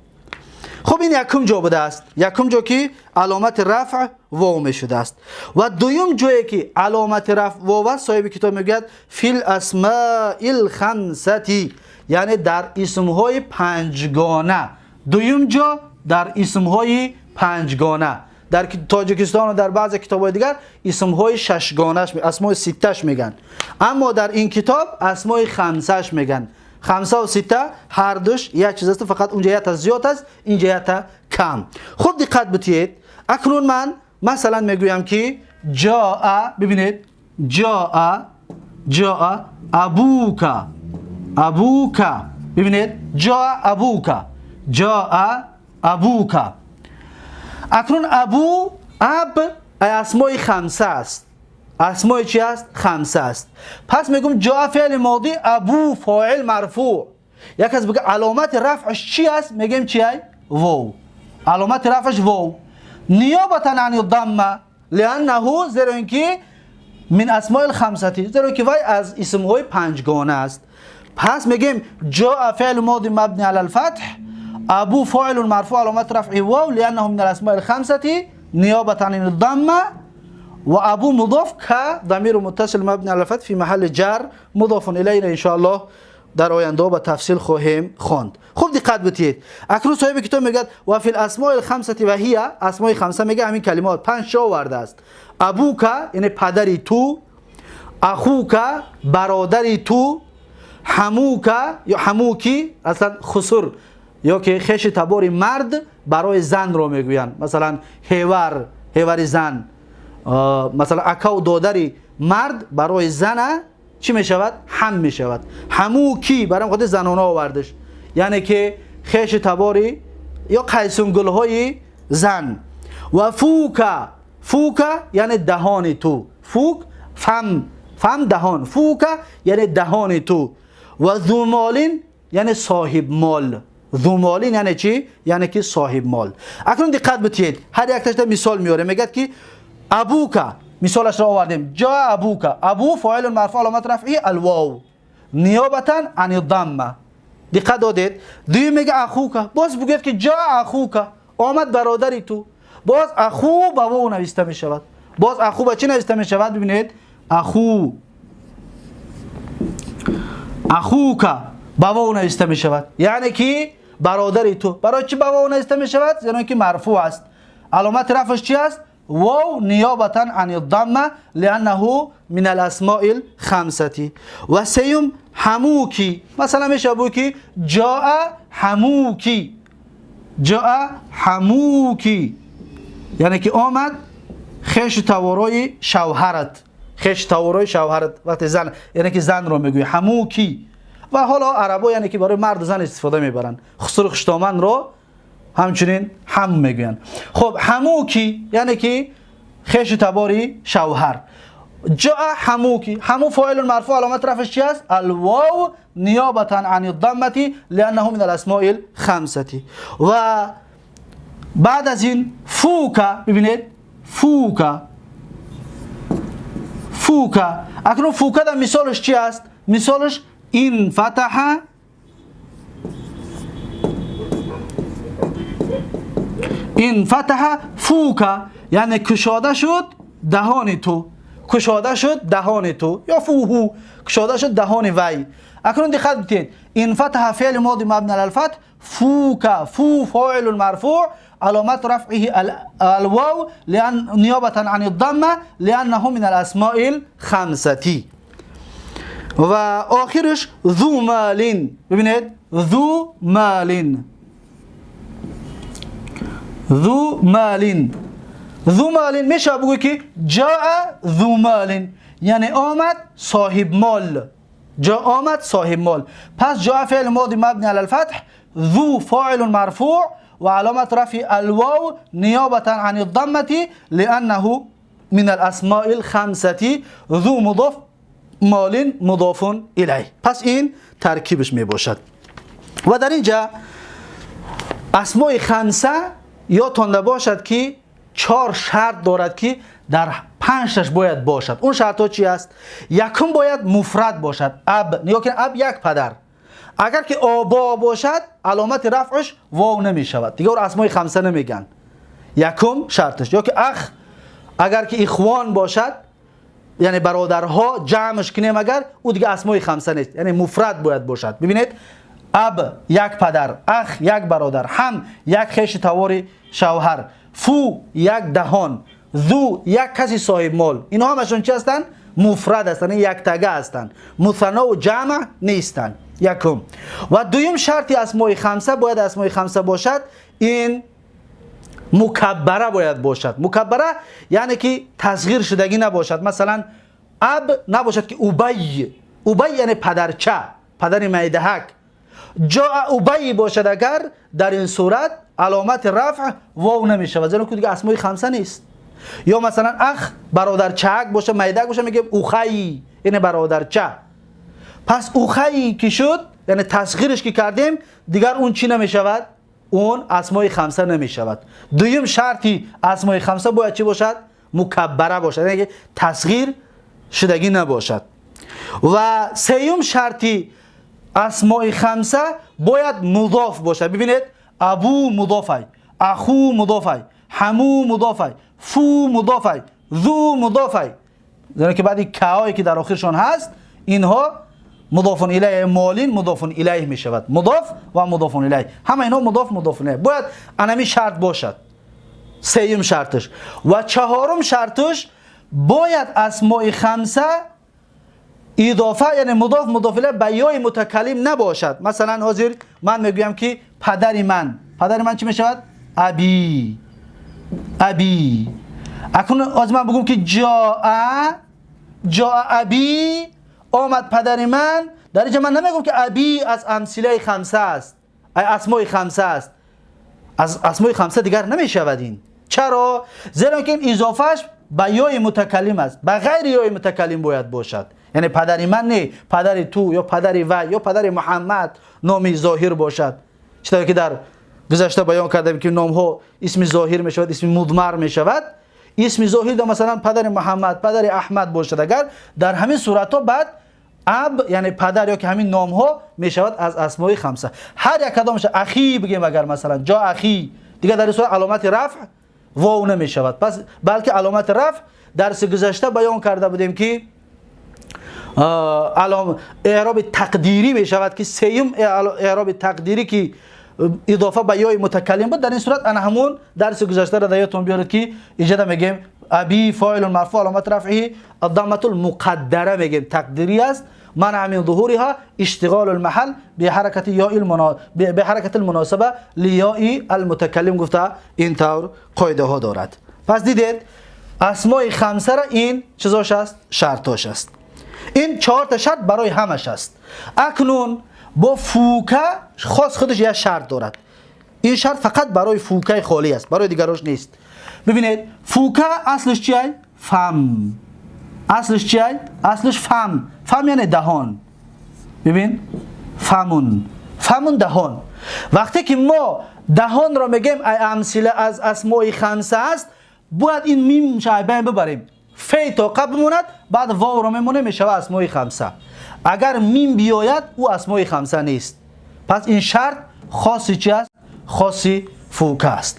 خب، این یکم جا بوده است، یکم جا که علامت رفع واو می شده است. و دویم جایی که علامت رفع واو است، صاحب کتاب میگوید فی الاسماء الخمسة، یعنی در اسمهای پنجگانه. دویم جا در اسمهای پنجگانه. در تاجیکستان و در بعض کتاب‌های دیگر اسمهای ششگانه‌اش، اسمای سته‌ش میگن، اما در این کتاب اسمای خمسه‌ش میگن. خمسه و سته هر دوش یک چیز است، فقط اونجا یک تا زیاد است، اینجا یک تا کم. خوب دقت بتید. اکنون من مثلا میگویم که جاء، ببینید، جاء، جاء ابوک، ابوک. ببینید، جاء ابوک، جاء ابوک. اکنون ابو، اب اسمای خمسه است. اسمای چی است؟ خمسه است. پس میگم جاء فعل ماضی، ابو فاعل مرفوع. یک از بگه علامت رفعش چی است؟ میگیم چی؟ واو. علامت رفعش واو نیابتا عن الضمه، لانه زیرا اینکه من اسماء الخمسه، زیرا که وای از اسمهای پنجگانه است. پس میگیم جاء فعل ماضی مبنی علی الفتح، ابو فاعل مرفوع، علامت رفعه واو لانه من الاسماء الخمسه نیابتا عن الضمه، و ابو مضاف ک ضمیر متصل مبنی علی الفتح فی محل جر مضاف الیه. ان شاء الله در آینده با تفصیل خواهیم خواند. خوب دقت بتید. اکنون صاحب کتاب میگه و فی الاسماء الخمسه و هی اسماء خمسه، میگه همین کلمات پنج تا آورده است: ابوک یعنی پدری تو، اخوک برادری تو، حموک یا حموکی، اصلا خسر یا که خیش تبار مرد برای زن رو میگویند، مثلا هیور، هیور زن، مثلا اکا و دادری مرد برای زن چی میشود؟ حم میشود. حموکی برای خود زنانه آوردش، یعنی که خیش تباری یا قیسونگل های زن. و فوک، فوک یعنی دهان تو، فوک فم، فم دهان، فوک یعنی دهان تو. و ذو مالین یعنی صاحب مال. ذو مالین یعنی چی؟ یعنی که صاحب مال. اکنون دقت بتید، هر یک تاشته مثال میاره. میگه که ابوک، مثالش را آوردیم، جاء ابوک، ابو فاعل مرفوع، علامت رفعه الواو نیابتا عن الضمه. Диққат додед. Дуюм мега أخوك. Боз бигӯед ки جاء أخوك. Омад бародари ту. Боз أخو ба واو нависта мешавад. Боз أخو ба чӣ нависта мешавад? Бибинед. أخو. أخوك ба واو нависта мешавад. Яъне ки бародари ту. Барои чӣ ба واو нависта мешавад? Зеро ки مرفوع аст. Аломати рафъш чӣ аст? واو نيابة عن الضمة لأنه من الأسماء الخمسة. و سیوم حموك. مثلا میشه بگو که جاء حموك. جاء حموك یعنی که آمد خیش تبارای شوهرت. خیش تبارای شوهرت وقتی زن، یعنی که زن رو میگوی حموك. و حالا عربا یعنی که برای مرد و زن استفاده میبرن. خسر خوشتامن رو همچنین حم میگوین. خب حموك یعنی که خیش تباری شوهر. جاء حموك. حمو فاعل مرفوع، علامت رفعش چی است؟ الواو نيابة عن الضمة لأنه من الأسماء الخمسة. و بعد از این فوك. ببینید فوك. فوك. اکنون فوك در مثالش چی است؟ مثالش انفتح انفتح فوك یعنی کشاده شد دهان تو. کشاده شد دهان تو یا فوهو کشاده شد دهان وی. اکنون دقت بکنید. انفتح فعل ماضی مبنی علی الفتح. فوك فو فاعل مرفوع، علامت رفعه الواو لأن نيابة عن الضمة لأنه من الأسماء الخمسة. و آخرش ذو مال. ببینید ذو مال. ذو مال. ذو مال میشه بگوی که جاء ذو مال یعنی آمد صاحب مال. جاء آمد صاحب مال. پس جاء فعل ماضی مبنی علی الفتح. ذو فاعل مرفوع و علامت رفع الواو نيابة عن الضمة لأنه من الأسماء الخمسة. ذو مضاف مال مضاف إليه. پس این ترکیبش می باشد. و در اینجا اسماء خمسه یادتان باشد که 4 شرط دارد که در 5 تاش باید باشد. اون شرط ها چی است؟ یکم باید مفرد باشد. اب. نگاه کنید اب یک پدر. اگر که آبا باشد علامت رفعش واو نمی شود. دیگه اون اسمای خمسه نمیگن. یکم شرطش. یا که اخ اگر که اخوان باشد یعنی برادرها جمعش کنیم اگر او دیگه اسمای خمسه نیست. یعنی مفرد باید باشد. ببینید اب یک پدر، اخ یک برادر، هم یک خیش تواری شوهر، فو یک دهان، ذو یک کسی صاحب مال. اینا همشون چی هستن؟ مفرد هستن، یک تگه هستن، مثنا و جمع نیستن. یکم. و دویم شرطی اسمای خمسه باید اسمای خمسه باشد، این مکبره باید باشد. مکبره یعنی که تصغیر شدگی نباشد. مثلا اب نباشد که ابی. ابی یعنی پدرچه، پدر میدهک. جاء ابی باشد اگر در این صورت علامت رفع واو نمیشود، زیرا که دیگه اسمای خمسه نیست. یا مثلا اخ برادرچک باشه، میدک باشه، میگه اوخی یعنی برادرچه. پس اوخی که شد یعنی تصغیرش که کردیم دیگر اون چی نمیشود؟ اون اسمای خمسه نمیشود. دویم شرطی اسمای خمسه باید چی باشد؟ مکبره باشد، یعنی تصغیر شدگی نباشد. و سیوم شرطی اسمای خمسه باید مضاف باشد. ببینید ابو مضافی، اخو مضافی، حمو مضافی، فو مضافی، ذو مضافی. زیرا که بعد کهایی که در آخرشان هست اینها مضاف الیه، مالین مضاف الیه می شود. مضاف و مضاف الیه، همه اینها مضاف مضاف الیه. باید انمی شرط باشد. سیوم شرطش. و چهارم شرطش باید اسماء خمسه اضافه یعنی مضاف مضاف الیه به یای متکلم نباشد. مثلا حاضر من میگویم که پدر من، پدر من چی میشود؟ ابی. ابی. اکنون از من بگم که جاء، جاء ابی، آمد پدر من. در اینجا من نمیگم که ابی از امثله خمسه است، ای اسماء خمسه است. از اسماء خمسه دیگر نمیشود این. چرا؟ زیرا که این اضافهش به یای متکلم است، به غیر یای متکلم باید باشد. یعنی پدر من نه، پدر تو یا پدر وی یا پدر محمد نامی ظاهر باشد. چطور که در گذشته بیان کردم که نام ها اسم ظاهر می شود، اسم مضمر می شود. اسم ظاهر در مثلا پدر محمد، پدر احمد باشد، اگر در همین صورت ها بعد اب یعنی پدر یا که همین نام ها میشود از اسمای خمسه. هر یک کدامش اخی بگیم اگر مثلا جا اخی دیگه در صورت علامت رفع واو نمیشود. پس بلکه علامت رفع درس گذشته بیان کرده بودیم که اعراب تقدیری میشود که سیم اعراب تقدیری که اضافه به یای متکلم بود در این صورت انا همون درس گذشته را یادتون بیارید که اینجا میگیم ابی فاعل مرفوع علامت رفعه الضمه المقدره میگیم تقدیری است منع من ظهورها اشتغال المحل بحركه یاء بحركه المناسبه لیاء المتکلم گفته این طور قاعده ها دارد. پس دیدید اسماء خمسه را این چیزاش است، شرطاش است. این چهار تا شرط برای همش است. اکنون با فوکه خاص خودش یک شرط دارد. این شرط فقط برای فوکه خالی است، برای دیگرش نیست. ببینید فوکه اصلش چیه؟ فم. اصلش چیه؟ اصلش فم. فم یعنی دهان. ببین فمون، فمون دهان. وقتی که ما دهان را میگیم امثله از اسماء خمسه است، باید این میم شایبه ببریم. فی تا قبل بماند، بعد واو را میمونه میشود اسماء خمسه. اگر میم بیاید او اسماء خمسه نیست. پس این شرط خاصی چی است؟ خاصی فوکه است.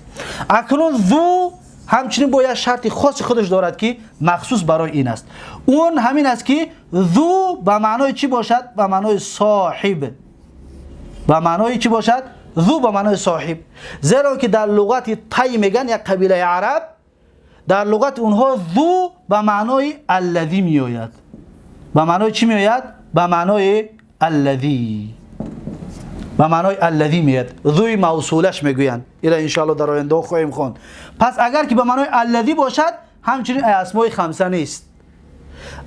اکنون ذو همچنین باید شرط خاصی خودش دارد که مخصوص برای این است. اون همین است که ذو به معنای چی باشد؟ به معنای صاحب. به معنای چی باشد؟ ذو به معنای صاحب. زیرا که در لغت تی میگن یک قبیله عرب، در لغت اونها ذو به معنای الذی میآید. به معنای چی میآید؟ به معنای الذی. به معنای الذی میاد. ذوی موصولش میگویند. اینا ان شاء الله در آینده خواهیم خواند. پس اگر که به معنای الذی باشد همچنین اسماء خمسه نیست.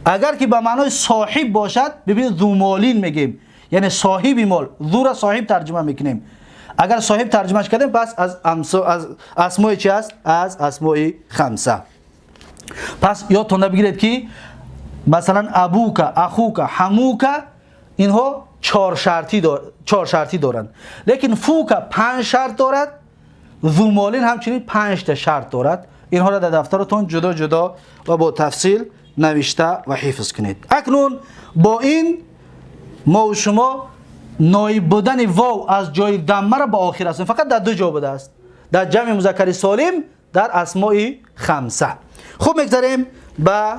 اگر که به معنای صاحب باشد، ببینید ذو مالین میگیم، یعنی صاحب مال. ذو را صاحب ترجمه میکنیم. اگر صاحب ترجمهش کردیم پس از اسماء چی است؟ از اسماء خمسه. پس یادتون بگیرید که مثلا ابوک، اخوک، حموک اینها چهار شرطی دارند. لیکن فوک پنج شرط دارد، ذو مالین همچنین پنج تا شرط دارد. اینها را در دفترتون جدا جدا و با تفصیل نوشته و حفظ کنید. اکنون با این ما و شما نایب بودن واو از جای ضمه را به آخر است. فقط در دو جا بوده است، در جمع مذکر سالم، در اسماء خمسه. خب میگذریم به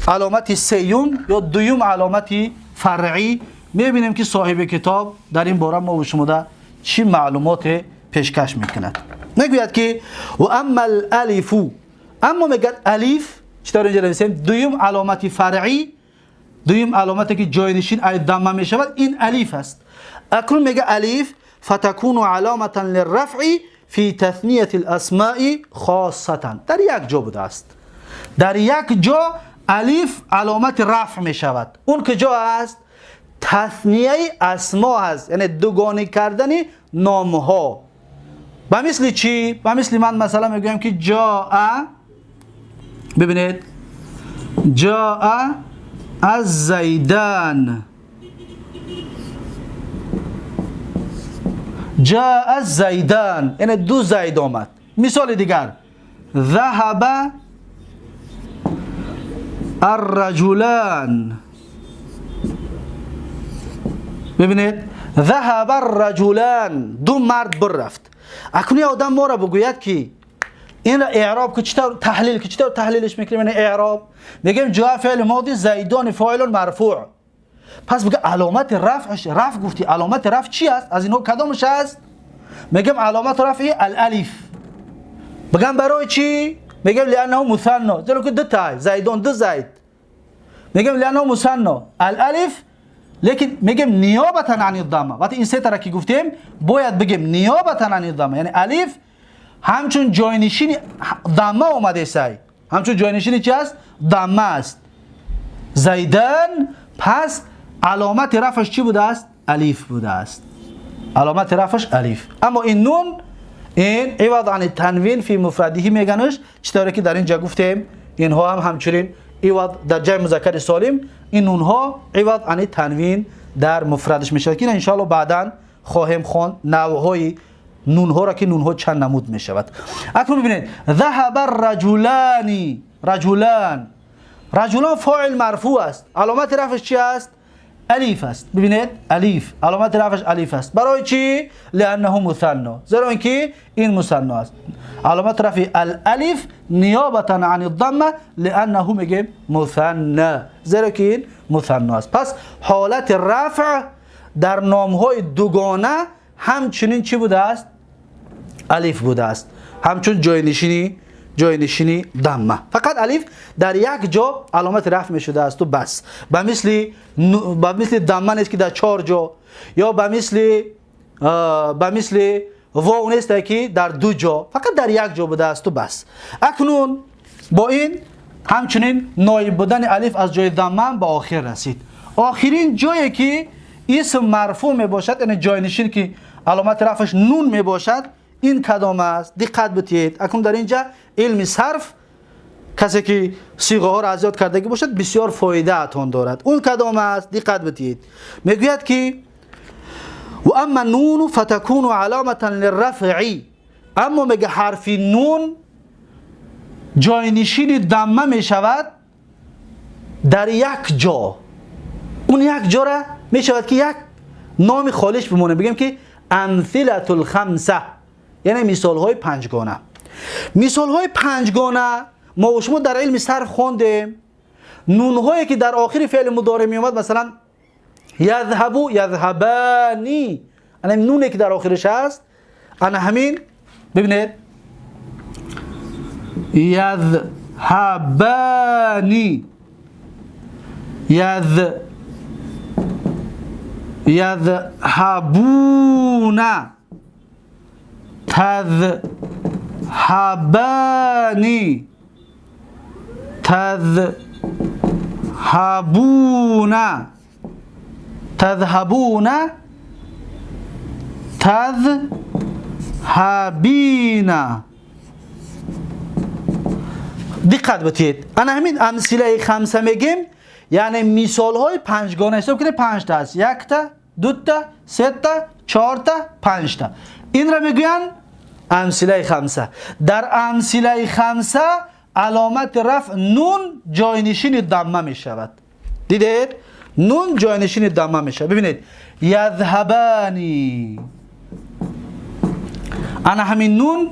علامت سیوم یا دوم علامت فرعی. میبینیم که صاحب کتاب در این باره ما و شما ده چی معلومات پیشکش میکند. میگوید که و اما الالف، اما میگه الف چطور اینجا نویسیم؟ دوم علامت فرعی، دوم علامتی که جاینشین ای ضمه میشود این الف است. اکنون میگه الف فتكون علامه للرفع فی تثنیه الاسماء خاصه. در یک جا بوده است، در یک جا الف علامت رفع میشود. اون کجا است؟ تثنیه اسما هست، یعنی دوگانه کردن نامها. به مثل چی؟ به مثل من مثلا میگویم که جاء، ببینید جاء الزیدان، جاء الزیدان یعنی دو زید آمد. مثال دیگر ذهب الرجلان، ببینید ذهب الرجلان دو مرد برفت. اکنون آدم ما را بگوید که این را اعراب که چطور تحلیل که چطور تحلیلش میکنیم؟ یعنی اعراب میگیم جاء فعل ماضی زیدان فاعل مرفوع. پس بگه علامت رفعش، رفع گفتی علامت رفع چی است؟ از اینها کدامش است؟ میگم علامت رفع الالف. بگم برای چی؟ میگم لانه مثنا، زیرا که دو تا زیدان دو زید. میگم لانه مثنا الالف، لیکن میگم نیابتا عن الضمه. وقتی این سه تا را که گفتیم باید بگیم نیابتا عن الضمه، یعنی الف همچون جاینشین ضمه اومده سای، همچون جاینشین چی است؟ ضمه است. زیدان، پس علامت رفعش چی بوده است؟ الف بوده است. علامت رفعش الف. اما این نون این عوض عن التنوین فی مفرده میگنش، چطوری که در اینجا گفتیم اینها هم همچنین عوض در جمع مذکر سالم این نونها عوض عن التنوین در مفردش میشه که ان شاء الله بعدا خواهیم خواند نوعهای نونها را که نونها چند نمود میشود. اکنون ببینید ذهب الرجلان، رجلان، رجلان فاعل مرفوع است. علامت رفعش چی است؟ الف است. ببینید الف، علامت رفعش الف است. برای چی؟ لانه مثنى، زیرا اینکه این مثنى است. علامت رفع الالف نیابتا عن الضمه لانه میگیم مثنى، زیرا که این مثنى است. پس حالت رفع در نامهای دوگانه همچنین چی بوده است؟ الف بوده است، همچون جاینشینی ضمه. فقط الف در یک جا علامت رفع می شده است و بس. به مثل ضمه نیست که در 4 جا، یا به مثل واو نیست که در 2 جا، فقط در یک جا بوده است و بس. اکنون با این همچنین نایب بودن الف از جای ضمه به آخر رسید. آخرین جایی که اسم مرفوع می باشد، یعنی جاینشین که علامت رفعش نون می باشد، این کدام است؟ دقت بدهید. اکنون در اینجا علم صرف کسی که صیغه ها را از یاد کردگی باشد بسیار فایده اتان دارد. اون کدام است؟ دقت بدهید. میگوید که و اما النون فتكون علامه للرفع. اما میگه حرف نون جاینشین ضمه میشود در یک جا. اون یک جا را میشود که یک نام خالص بمونه، بگیم که امثله الخمسه، یعنی مثال های پنجگانه. مثال های پنجگانه ما و شما در علم صرف خواندیم. نون هایی که در آخر فعل مضارع می اومد، مثلا یذهب یذهبانی، یعنی نونی که در آخرش هست، انا همین ببینید یذهبانی، یذهبون، تذهبانی، تذهبون، تذهبون، تذهبین. دقت بدهید. انا همین امثله خمسه میگیم، یعنی مثال های پنجگانه. حساب کنید 5 تا است، 1 تا، 2 تا، 3 تا، 4 تا، 5 تا. این را میگوین امثله خمسه. در امثله خمسه علامت رفع نون جاینشین ضمه می شود. دیدید؟ نون جاینشین ضمه می شود. ببینید یذهبانی، انا همین نون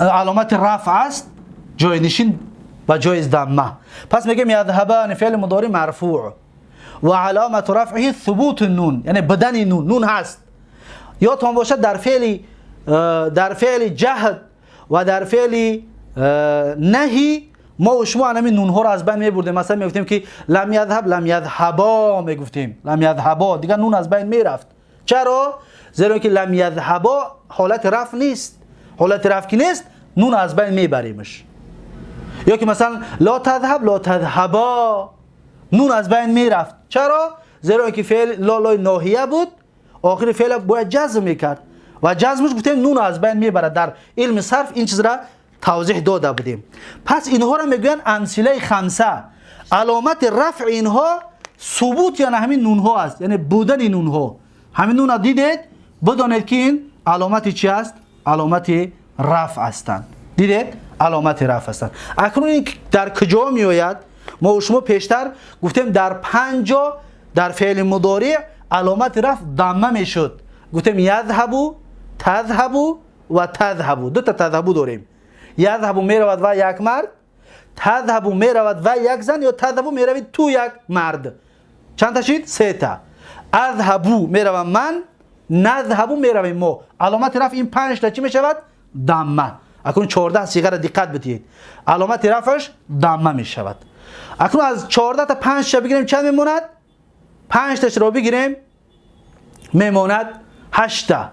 علامت رفع است، جاینشین و جای ضمه. پس میگیم یذهبان فعل مضارع مرفوع و علامت رفعه ثبوت النون، یعنی بدن نون، نون هست. یادتان باشد در فعل جهد و در فعل نهی ما و شما همین نون ها رو از بین میبردیم. مثلا میگفتیم که لم یذهب، لم یذهبا، میگفتیم لم یذهبا، دیگه نون از بین میرفت. چرا؟ زیرا که لم یذهبا حالت رفع نیست. حالت رفع که نیست، نون از بین میبریمش. یا که مثلا لا تذهب، لا تذهبا، نون از بین میرفت. چرا؟ زیرا که فعل لا لای ناهیه بود، آخر فعل باید جزم میکرد و جزمش گفتیم نون از بین میبرد. در علم صرف این چیز را توضیح داده بودیم. پس اینها را میگوین امثله خمسه. علامت رفع اینها ثبوت، یعنی همین نون ها است، یعنی بودن نون ها. همین نون را دیدید، بدانید که این علامت چی است؟ علامت رفع هستند. دیدید؟ علامت رفع هستند. اکنون این در کجا میآید؟ ما و شما پیشتر گفتیم در 5 جا در فعل مضارع علامت رفع ضمه میشد. گفتیم یذهبو، تذهبو و تذهبو. 2 تا تذهبو داریم. یذهبو میرود و یک مرد، تذهبو میرود و یک زن، یا تذهبو میروید تو یک مرد. چند تا شد؟ 3 تا. اذهبو میروم من، نذهبو میرویم ما. علامت رفع این 5 تا چی میشود؟ ضمه. اکنون 14 صیغه را دقت بدهید. علامت رفعش ضمه میشود. اکنون از 14 تا 5 تا بگیریم چند میموند؟ 5 تاش رو بگیریم میموند 8 تا،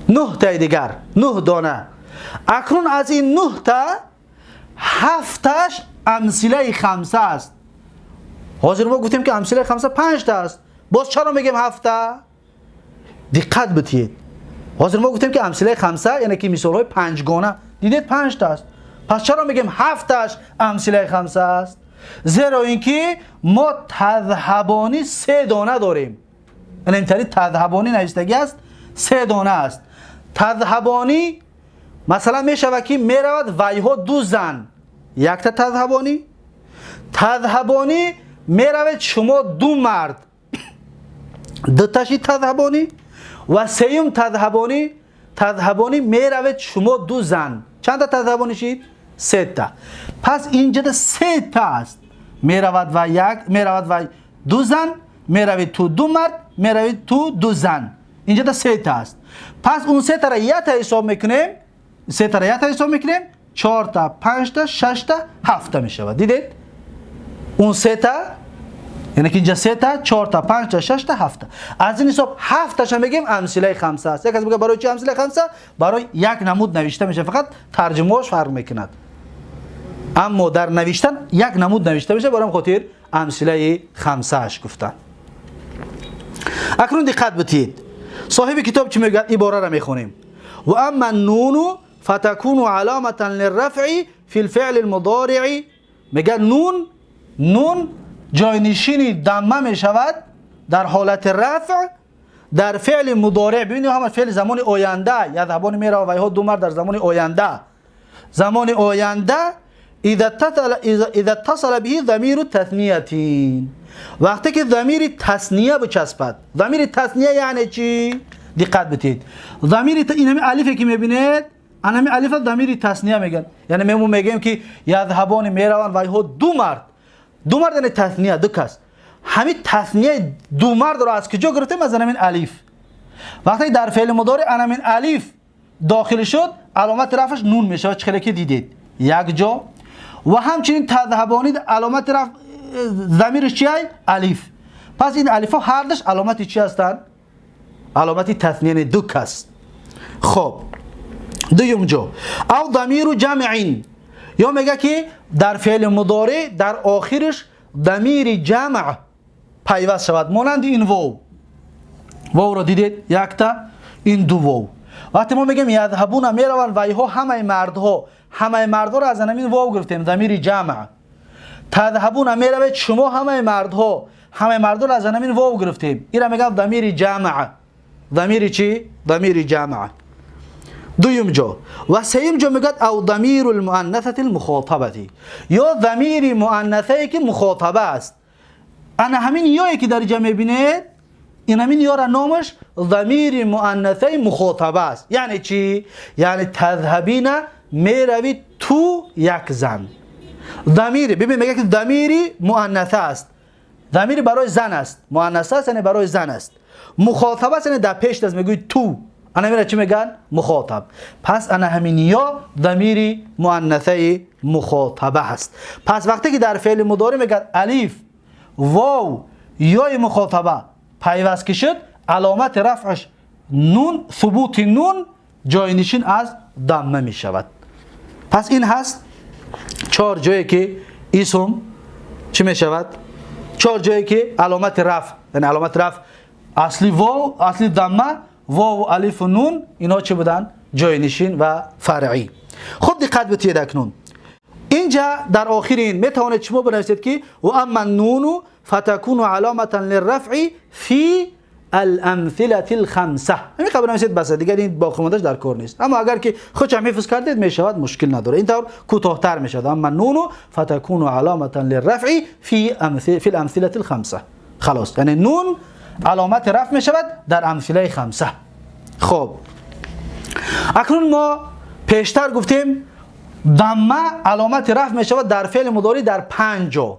9 تا دیگر، 9 دانه. اکنون از این 9 تا 7 تاش امثله خمسه است. حاضر ما گفتیم که امثله خمسه 5 تا است، باز چرا میگیم 7 تا؟ دقت بدهید. حاضر ما گفتیم که امثله خمسه یعنی که مثال های پنجگانه، دیدید 5 تا است. پس چرا میگیم 7 تاش امثله خمسه است؟ زیرا اینکه ما تذهبانی 3 دانه داریم. یعنی اینطوری تذهبانی نوشتگی است، 3 دانه است. تذهبانی مثلا میشود که میرود ویها 2 زن، 1 تا تذهبانی. تذهبانی меравед шумо ду мард, дуташи تذهبانی و سیوم تذهبانی، تذهبانی میروید شما دو زن. چند تا تذهبانی شید؟ سه تا. پس اینجا سه تا است. میرود و یک، میرود و دو زن، میروید تو دو مرد، میروید تو دو زن. اینجا سه تا است. پس اون سه تا را یک تا حساب میکنیم، سه تا را یک تا حساب میکنیم، چهار تا، پنج تا، شش تا، هفت تا میشود. دیدید؟ اون سه تا، یعنی که اینجا سه تا، چهار تا، پنج تا، شش تا، هفت تا. از این حساب هفت تاش میگیم امثله خمسه است. یک از میگه برای چی امثله خمسه؟ برای یک نمود نوشته میشه، فقط ترجمه‌اش فرق میکند. اما در نوشتن یک نمود نوشته میشه، برای خاطر امثله خمسه اش گفتن. اکنون دقت بدید. صاحب کتاب چی میگه؟ عباره را میخونیم. و اما النون فتكون علامة للرفع في الفعل المضارع. میگه نون، نون جاینشین ضمه میشود در حالت رفع در فعل مضارع. ببینید همه فعل زمان آینده، یذهبان میره و ها دو مرد در زمان آینده. زمان آینده اذا اتصل به ضمیر تثنیه، وقتی که ضمیر تثنیه بچسبد. ضمیر تثنیه یعنی چی؟ دقت بدید. ضمیر این همین الفی که میبینید، این همین الف ضمیر تثنیه میگن. یعنی ما میگیم که یذهبان میروند و ها دو مرد. دو مرد یعنی تثنیه، دو کس. همین تثنیه دو مرد را از کجا گرفتیم؟ از همین الف. وقتی در فعل مضارع همین الف داخل شد، علامت رفعش نون میشه. چه که دیدید یک جا. و همچنین تذهبانی علامت رفع ضمیرش چیه؟ الف. پس این الف ها هر دوش علامت چی هستند؟ علامت تثنیه، دو کس. خب دوم جا او ضمیر جمع، یا میگه که در فعل مضارع در آخرش ضمیر جمع پیوست شود، مانند این واو. واو را دیدید؟ یک تا، این دو واو. وقتی ما میگیم یذهبون میروند و ایها همه مردها، همه مردها را از همین واو گرفتیم، ضمیر جمع. تذهبون میروید شما همه مردها، همه مردها را از همین واو گرفتیم. این را میگم ضمیر جمع. ضمیر چی؟ ضمیر جمع. دویم جا. و سیم جا میگه او ضمیر المؤنثه المخاطبه، یا ضمیر مؤنثه که مخاطبه است. انا همین یایی که در اینجا میبینید، این همین یا را نامش ضمیر مؤنثه مخاطبه است. یعنی چی؟ یعنی تذهبین میروید تو یک زن. ضمیر، ببین میگه که ضمیر مؤنثه است. ضمیر برای زن است. مؤنثه است یعنی برای زن است. مخاطبه است یعنی در پیش است، میگوی تو. انا میره چی میگن؟ مخاطب. پس انا همین یا ضمیر مؤنثه مخاطبه است. پس وقتی که در فعل مضارع میگه الف، واو، یای مخاطبه پیوست که شد، علامت رفعش نون، ثبوت نون جاینشین از ضمه می شود. پس این هست چهار جایی که اسم چی می شود؟ چهار جایی که علامت رفع، یعنی علامت رفع اصلی واو، اصلی ضمه، واو، الف و نون، اینا چی بودن؟ جاینشین و فرعی. خب دقت بدید اکنون. اینجا در آخرین میتوانید شما بنویسید که و اما النون فتكون علامة للرفع في الامثله الخمسه. همین قبل بنویسید بس، دیگه این باقی ماندهش در کار نیست. اما اگر که خودش هم حفظ کردید میشود، مشکل نداره. این طور کوتاه‌تر میشود. اما النون فتكون علامة للرفع في الامثله الخمسه. خلاص، یعنی نون علامت رفع میشود در امثله خمسه. خب اکنون ما پیشتر گفتیم ضمه علامت رفع میشود در فعل مضارع در 5 جا.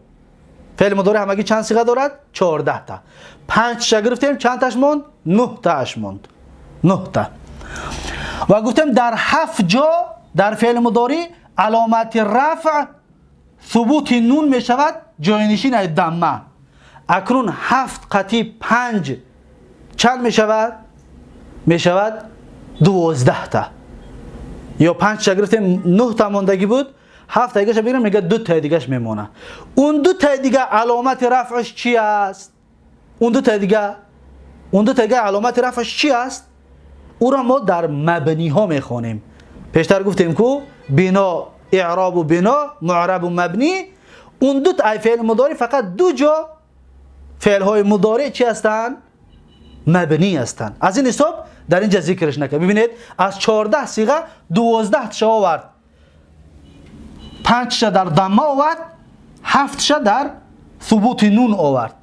فعل مضارع همگی چند صیغه دارد؟ 14 تا. 5 تا گرفتیم، چند تاش موند؟ 9 تاش موند. 9 تا. و گفتیم در 7 جا در فعل مضارع علامت رفع ثبوت نون میشود جاینشین از ضمه. اکنون 7 قطعی 5 چند میشود؟ میشود 12 تا. یا 5 تا گرفتیم 9 تا ماندگی بود، 7 تا دیگه‌ش بگیریم میگه 2 تا دیگه‌ش میمونه. اون 2 تا دیگه علامت رفعش چی است؟ اون 2 تا دیگه، اون 2 تا دیگه علامت رفعش چی است؟ او را ما در مبنی ها میخوانیم. پیشتر گفتیم کو بنا، اعراب و بنا، معرب و مبنی. اون 2 تا فعل مضارع فقط 2 جا فعل های مضارع چی هستند؟ مبنی هستند. از این حساب در اینجا ذکرش نکرد. ببینید از 14 صیغه 12 تا آورد، 5 تا در ضمه آورد، 7 تا در ثبوت نون آورد،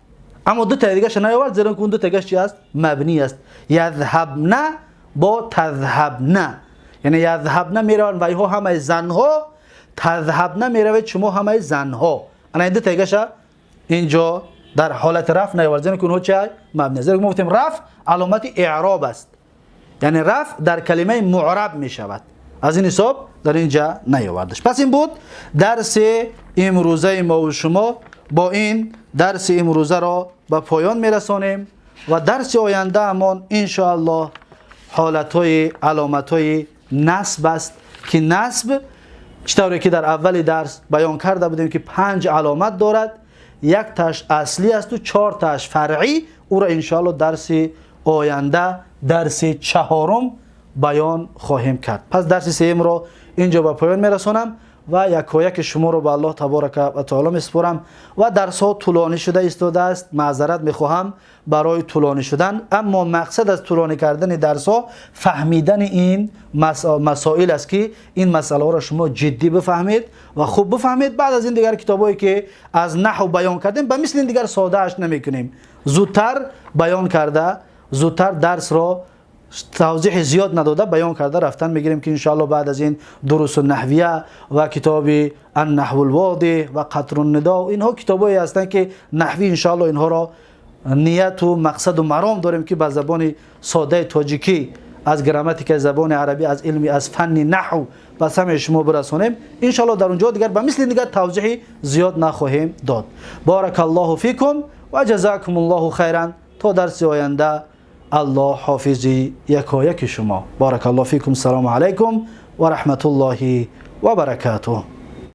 اما دو تا دیگه‌ش نیاورد، زیرا که اون دو تا دیگه‌ش چی است؟ مبنی است. یذهبن با تذهبن، یعنی یذهبن میروند و اینها همه زنها، تذهبن میروید شما همه زنها. انا این دو تا دیگه‌ش اینجا در حالت رفع نیاورد، زیرا که اونها چی؟ مبنی. زیرا که ما گفتیم رفع علامت اعراب است، یعنی رفع در کلمه معرب می شود، از این حساب در اینجا نیاوردش. پس این بود درس امروزه ما و شما. با این درس امروزه را به پایان میرسانیم و درس آینده همان انشاءالله حالتهای علامتهای نصب است که نصب چطوری که در اول درس بیان کرده بودیم که 5 علامت دارد، یک تاش اصلی است و 4 تاش فرعی. او را انشاءالله درس آینده، درس 4 بیان خواهیم کرد. پس درس 3 را اینجا به پایان میرسانم و یکایک شما رو به الله تبارک و تعالی میسپارم. و درس ها طولانی شده ایستاده است، معذرت میخواهم برای طولانی شدن، اما مقصد از طولانی کردن درس ها فهمیدن این مسائل است که این مسئله ها را شما جدی بفهمید و خوب بفهمید. بعد از این دیگر کتابایی که از نحو بیان کردیم به مثل این دیگر ساده اش نمیکنیم، زودتر بیان کرده، زودتر درس را توضیح زیاد نداده بیان کرده رفتن میگیریم که انشاءالله بعد از این دروس النحویه و کتاب النحو الواضح و قطر الندا، اینها کتابایی هستند که نحوی انشاءالله اینها را نیت و مقصد و مرام داریم که به زبان ساده تاجیکی از گراماتیک زبان عربی، از علمی، از فن نحو به سمع شما برسانیم. انشاءالله در اونجا دیگر به مثل دیگر توضیح زیاد نخواهیم داد. بارک الله فیکم و جزاکم الله خیرا. تا درس آینده الله حافظی یکایک شما. بارک الله فیکم. سلام علیکم و رحمت الله و برکاته.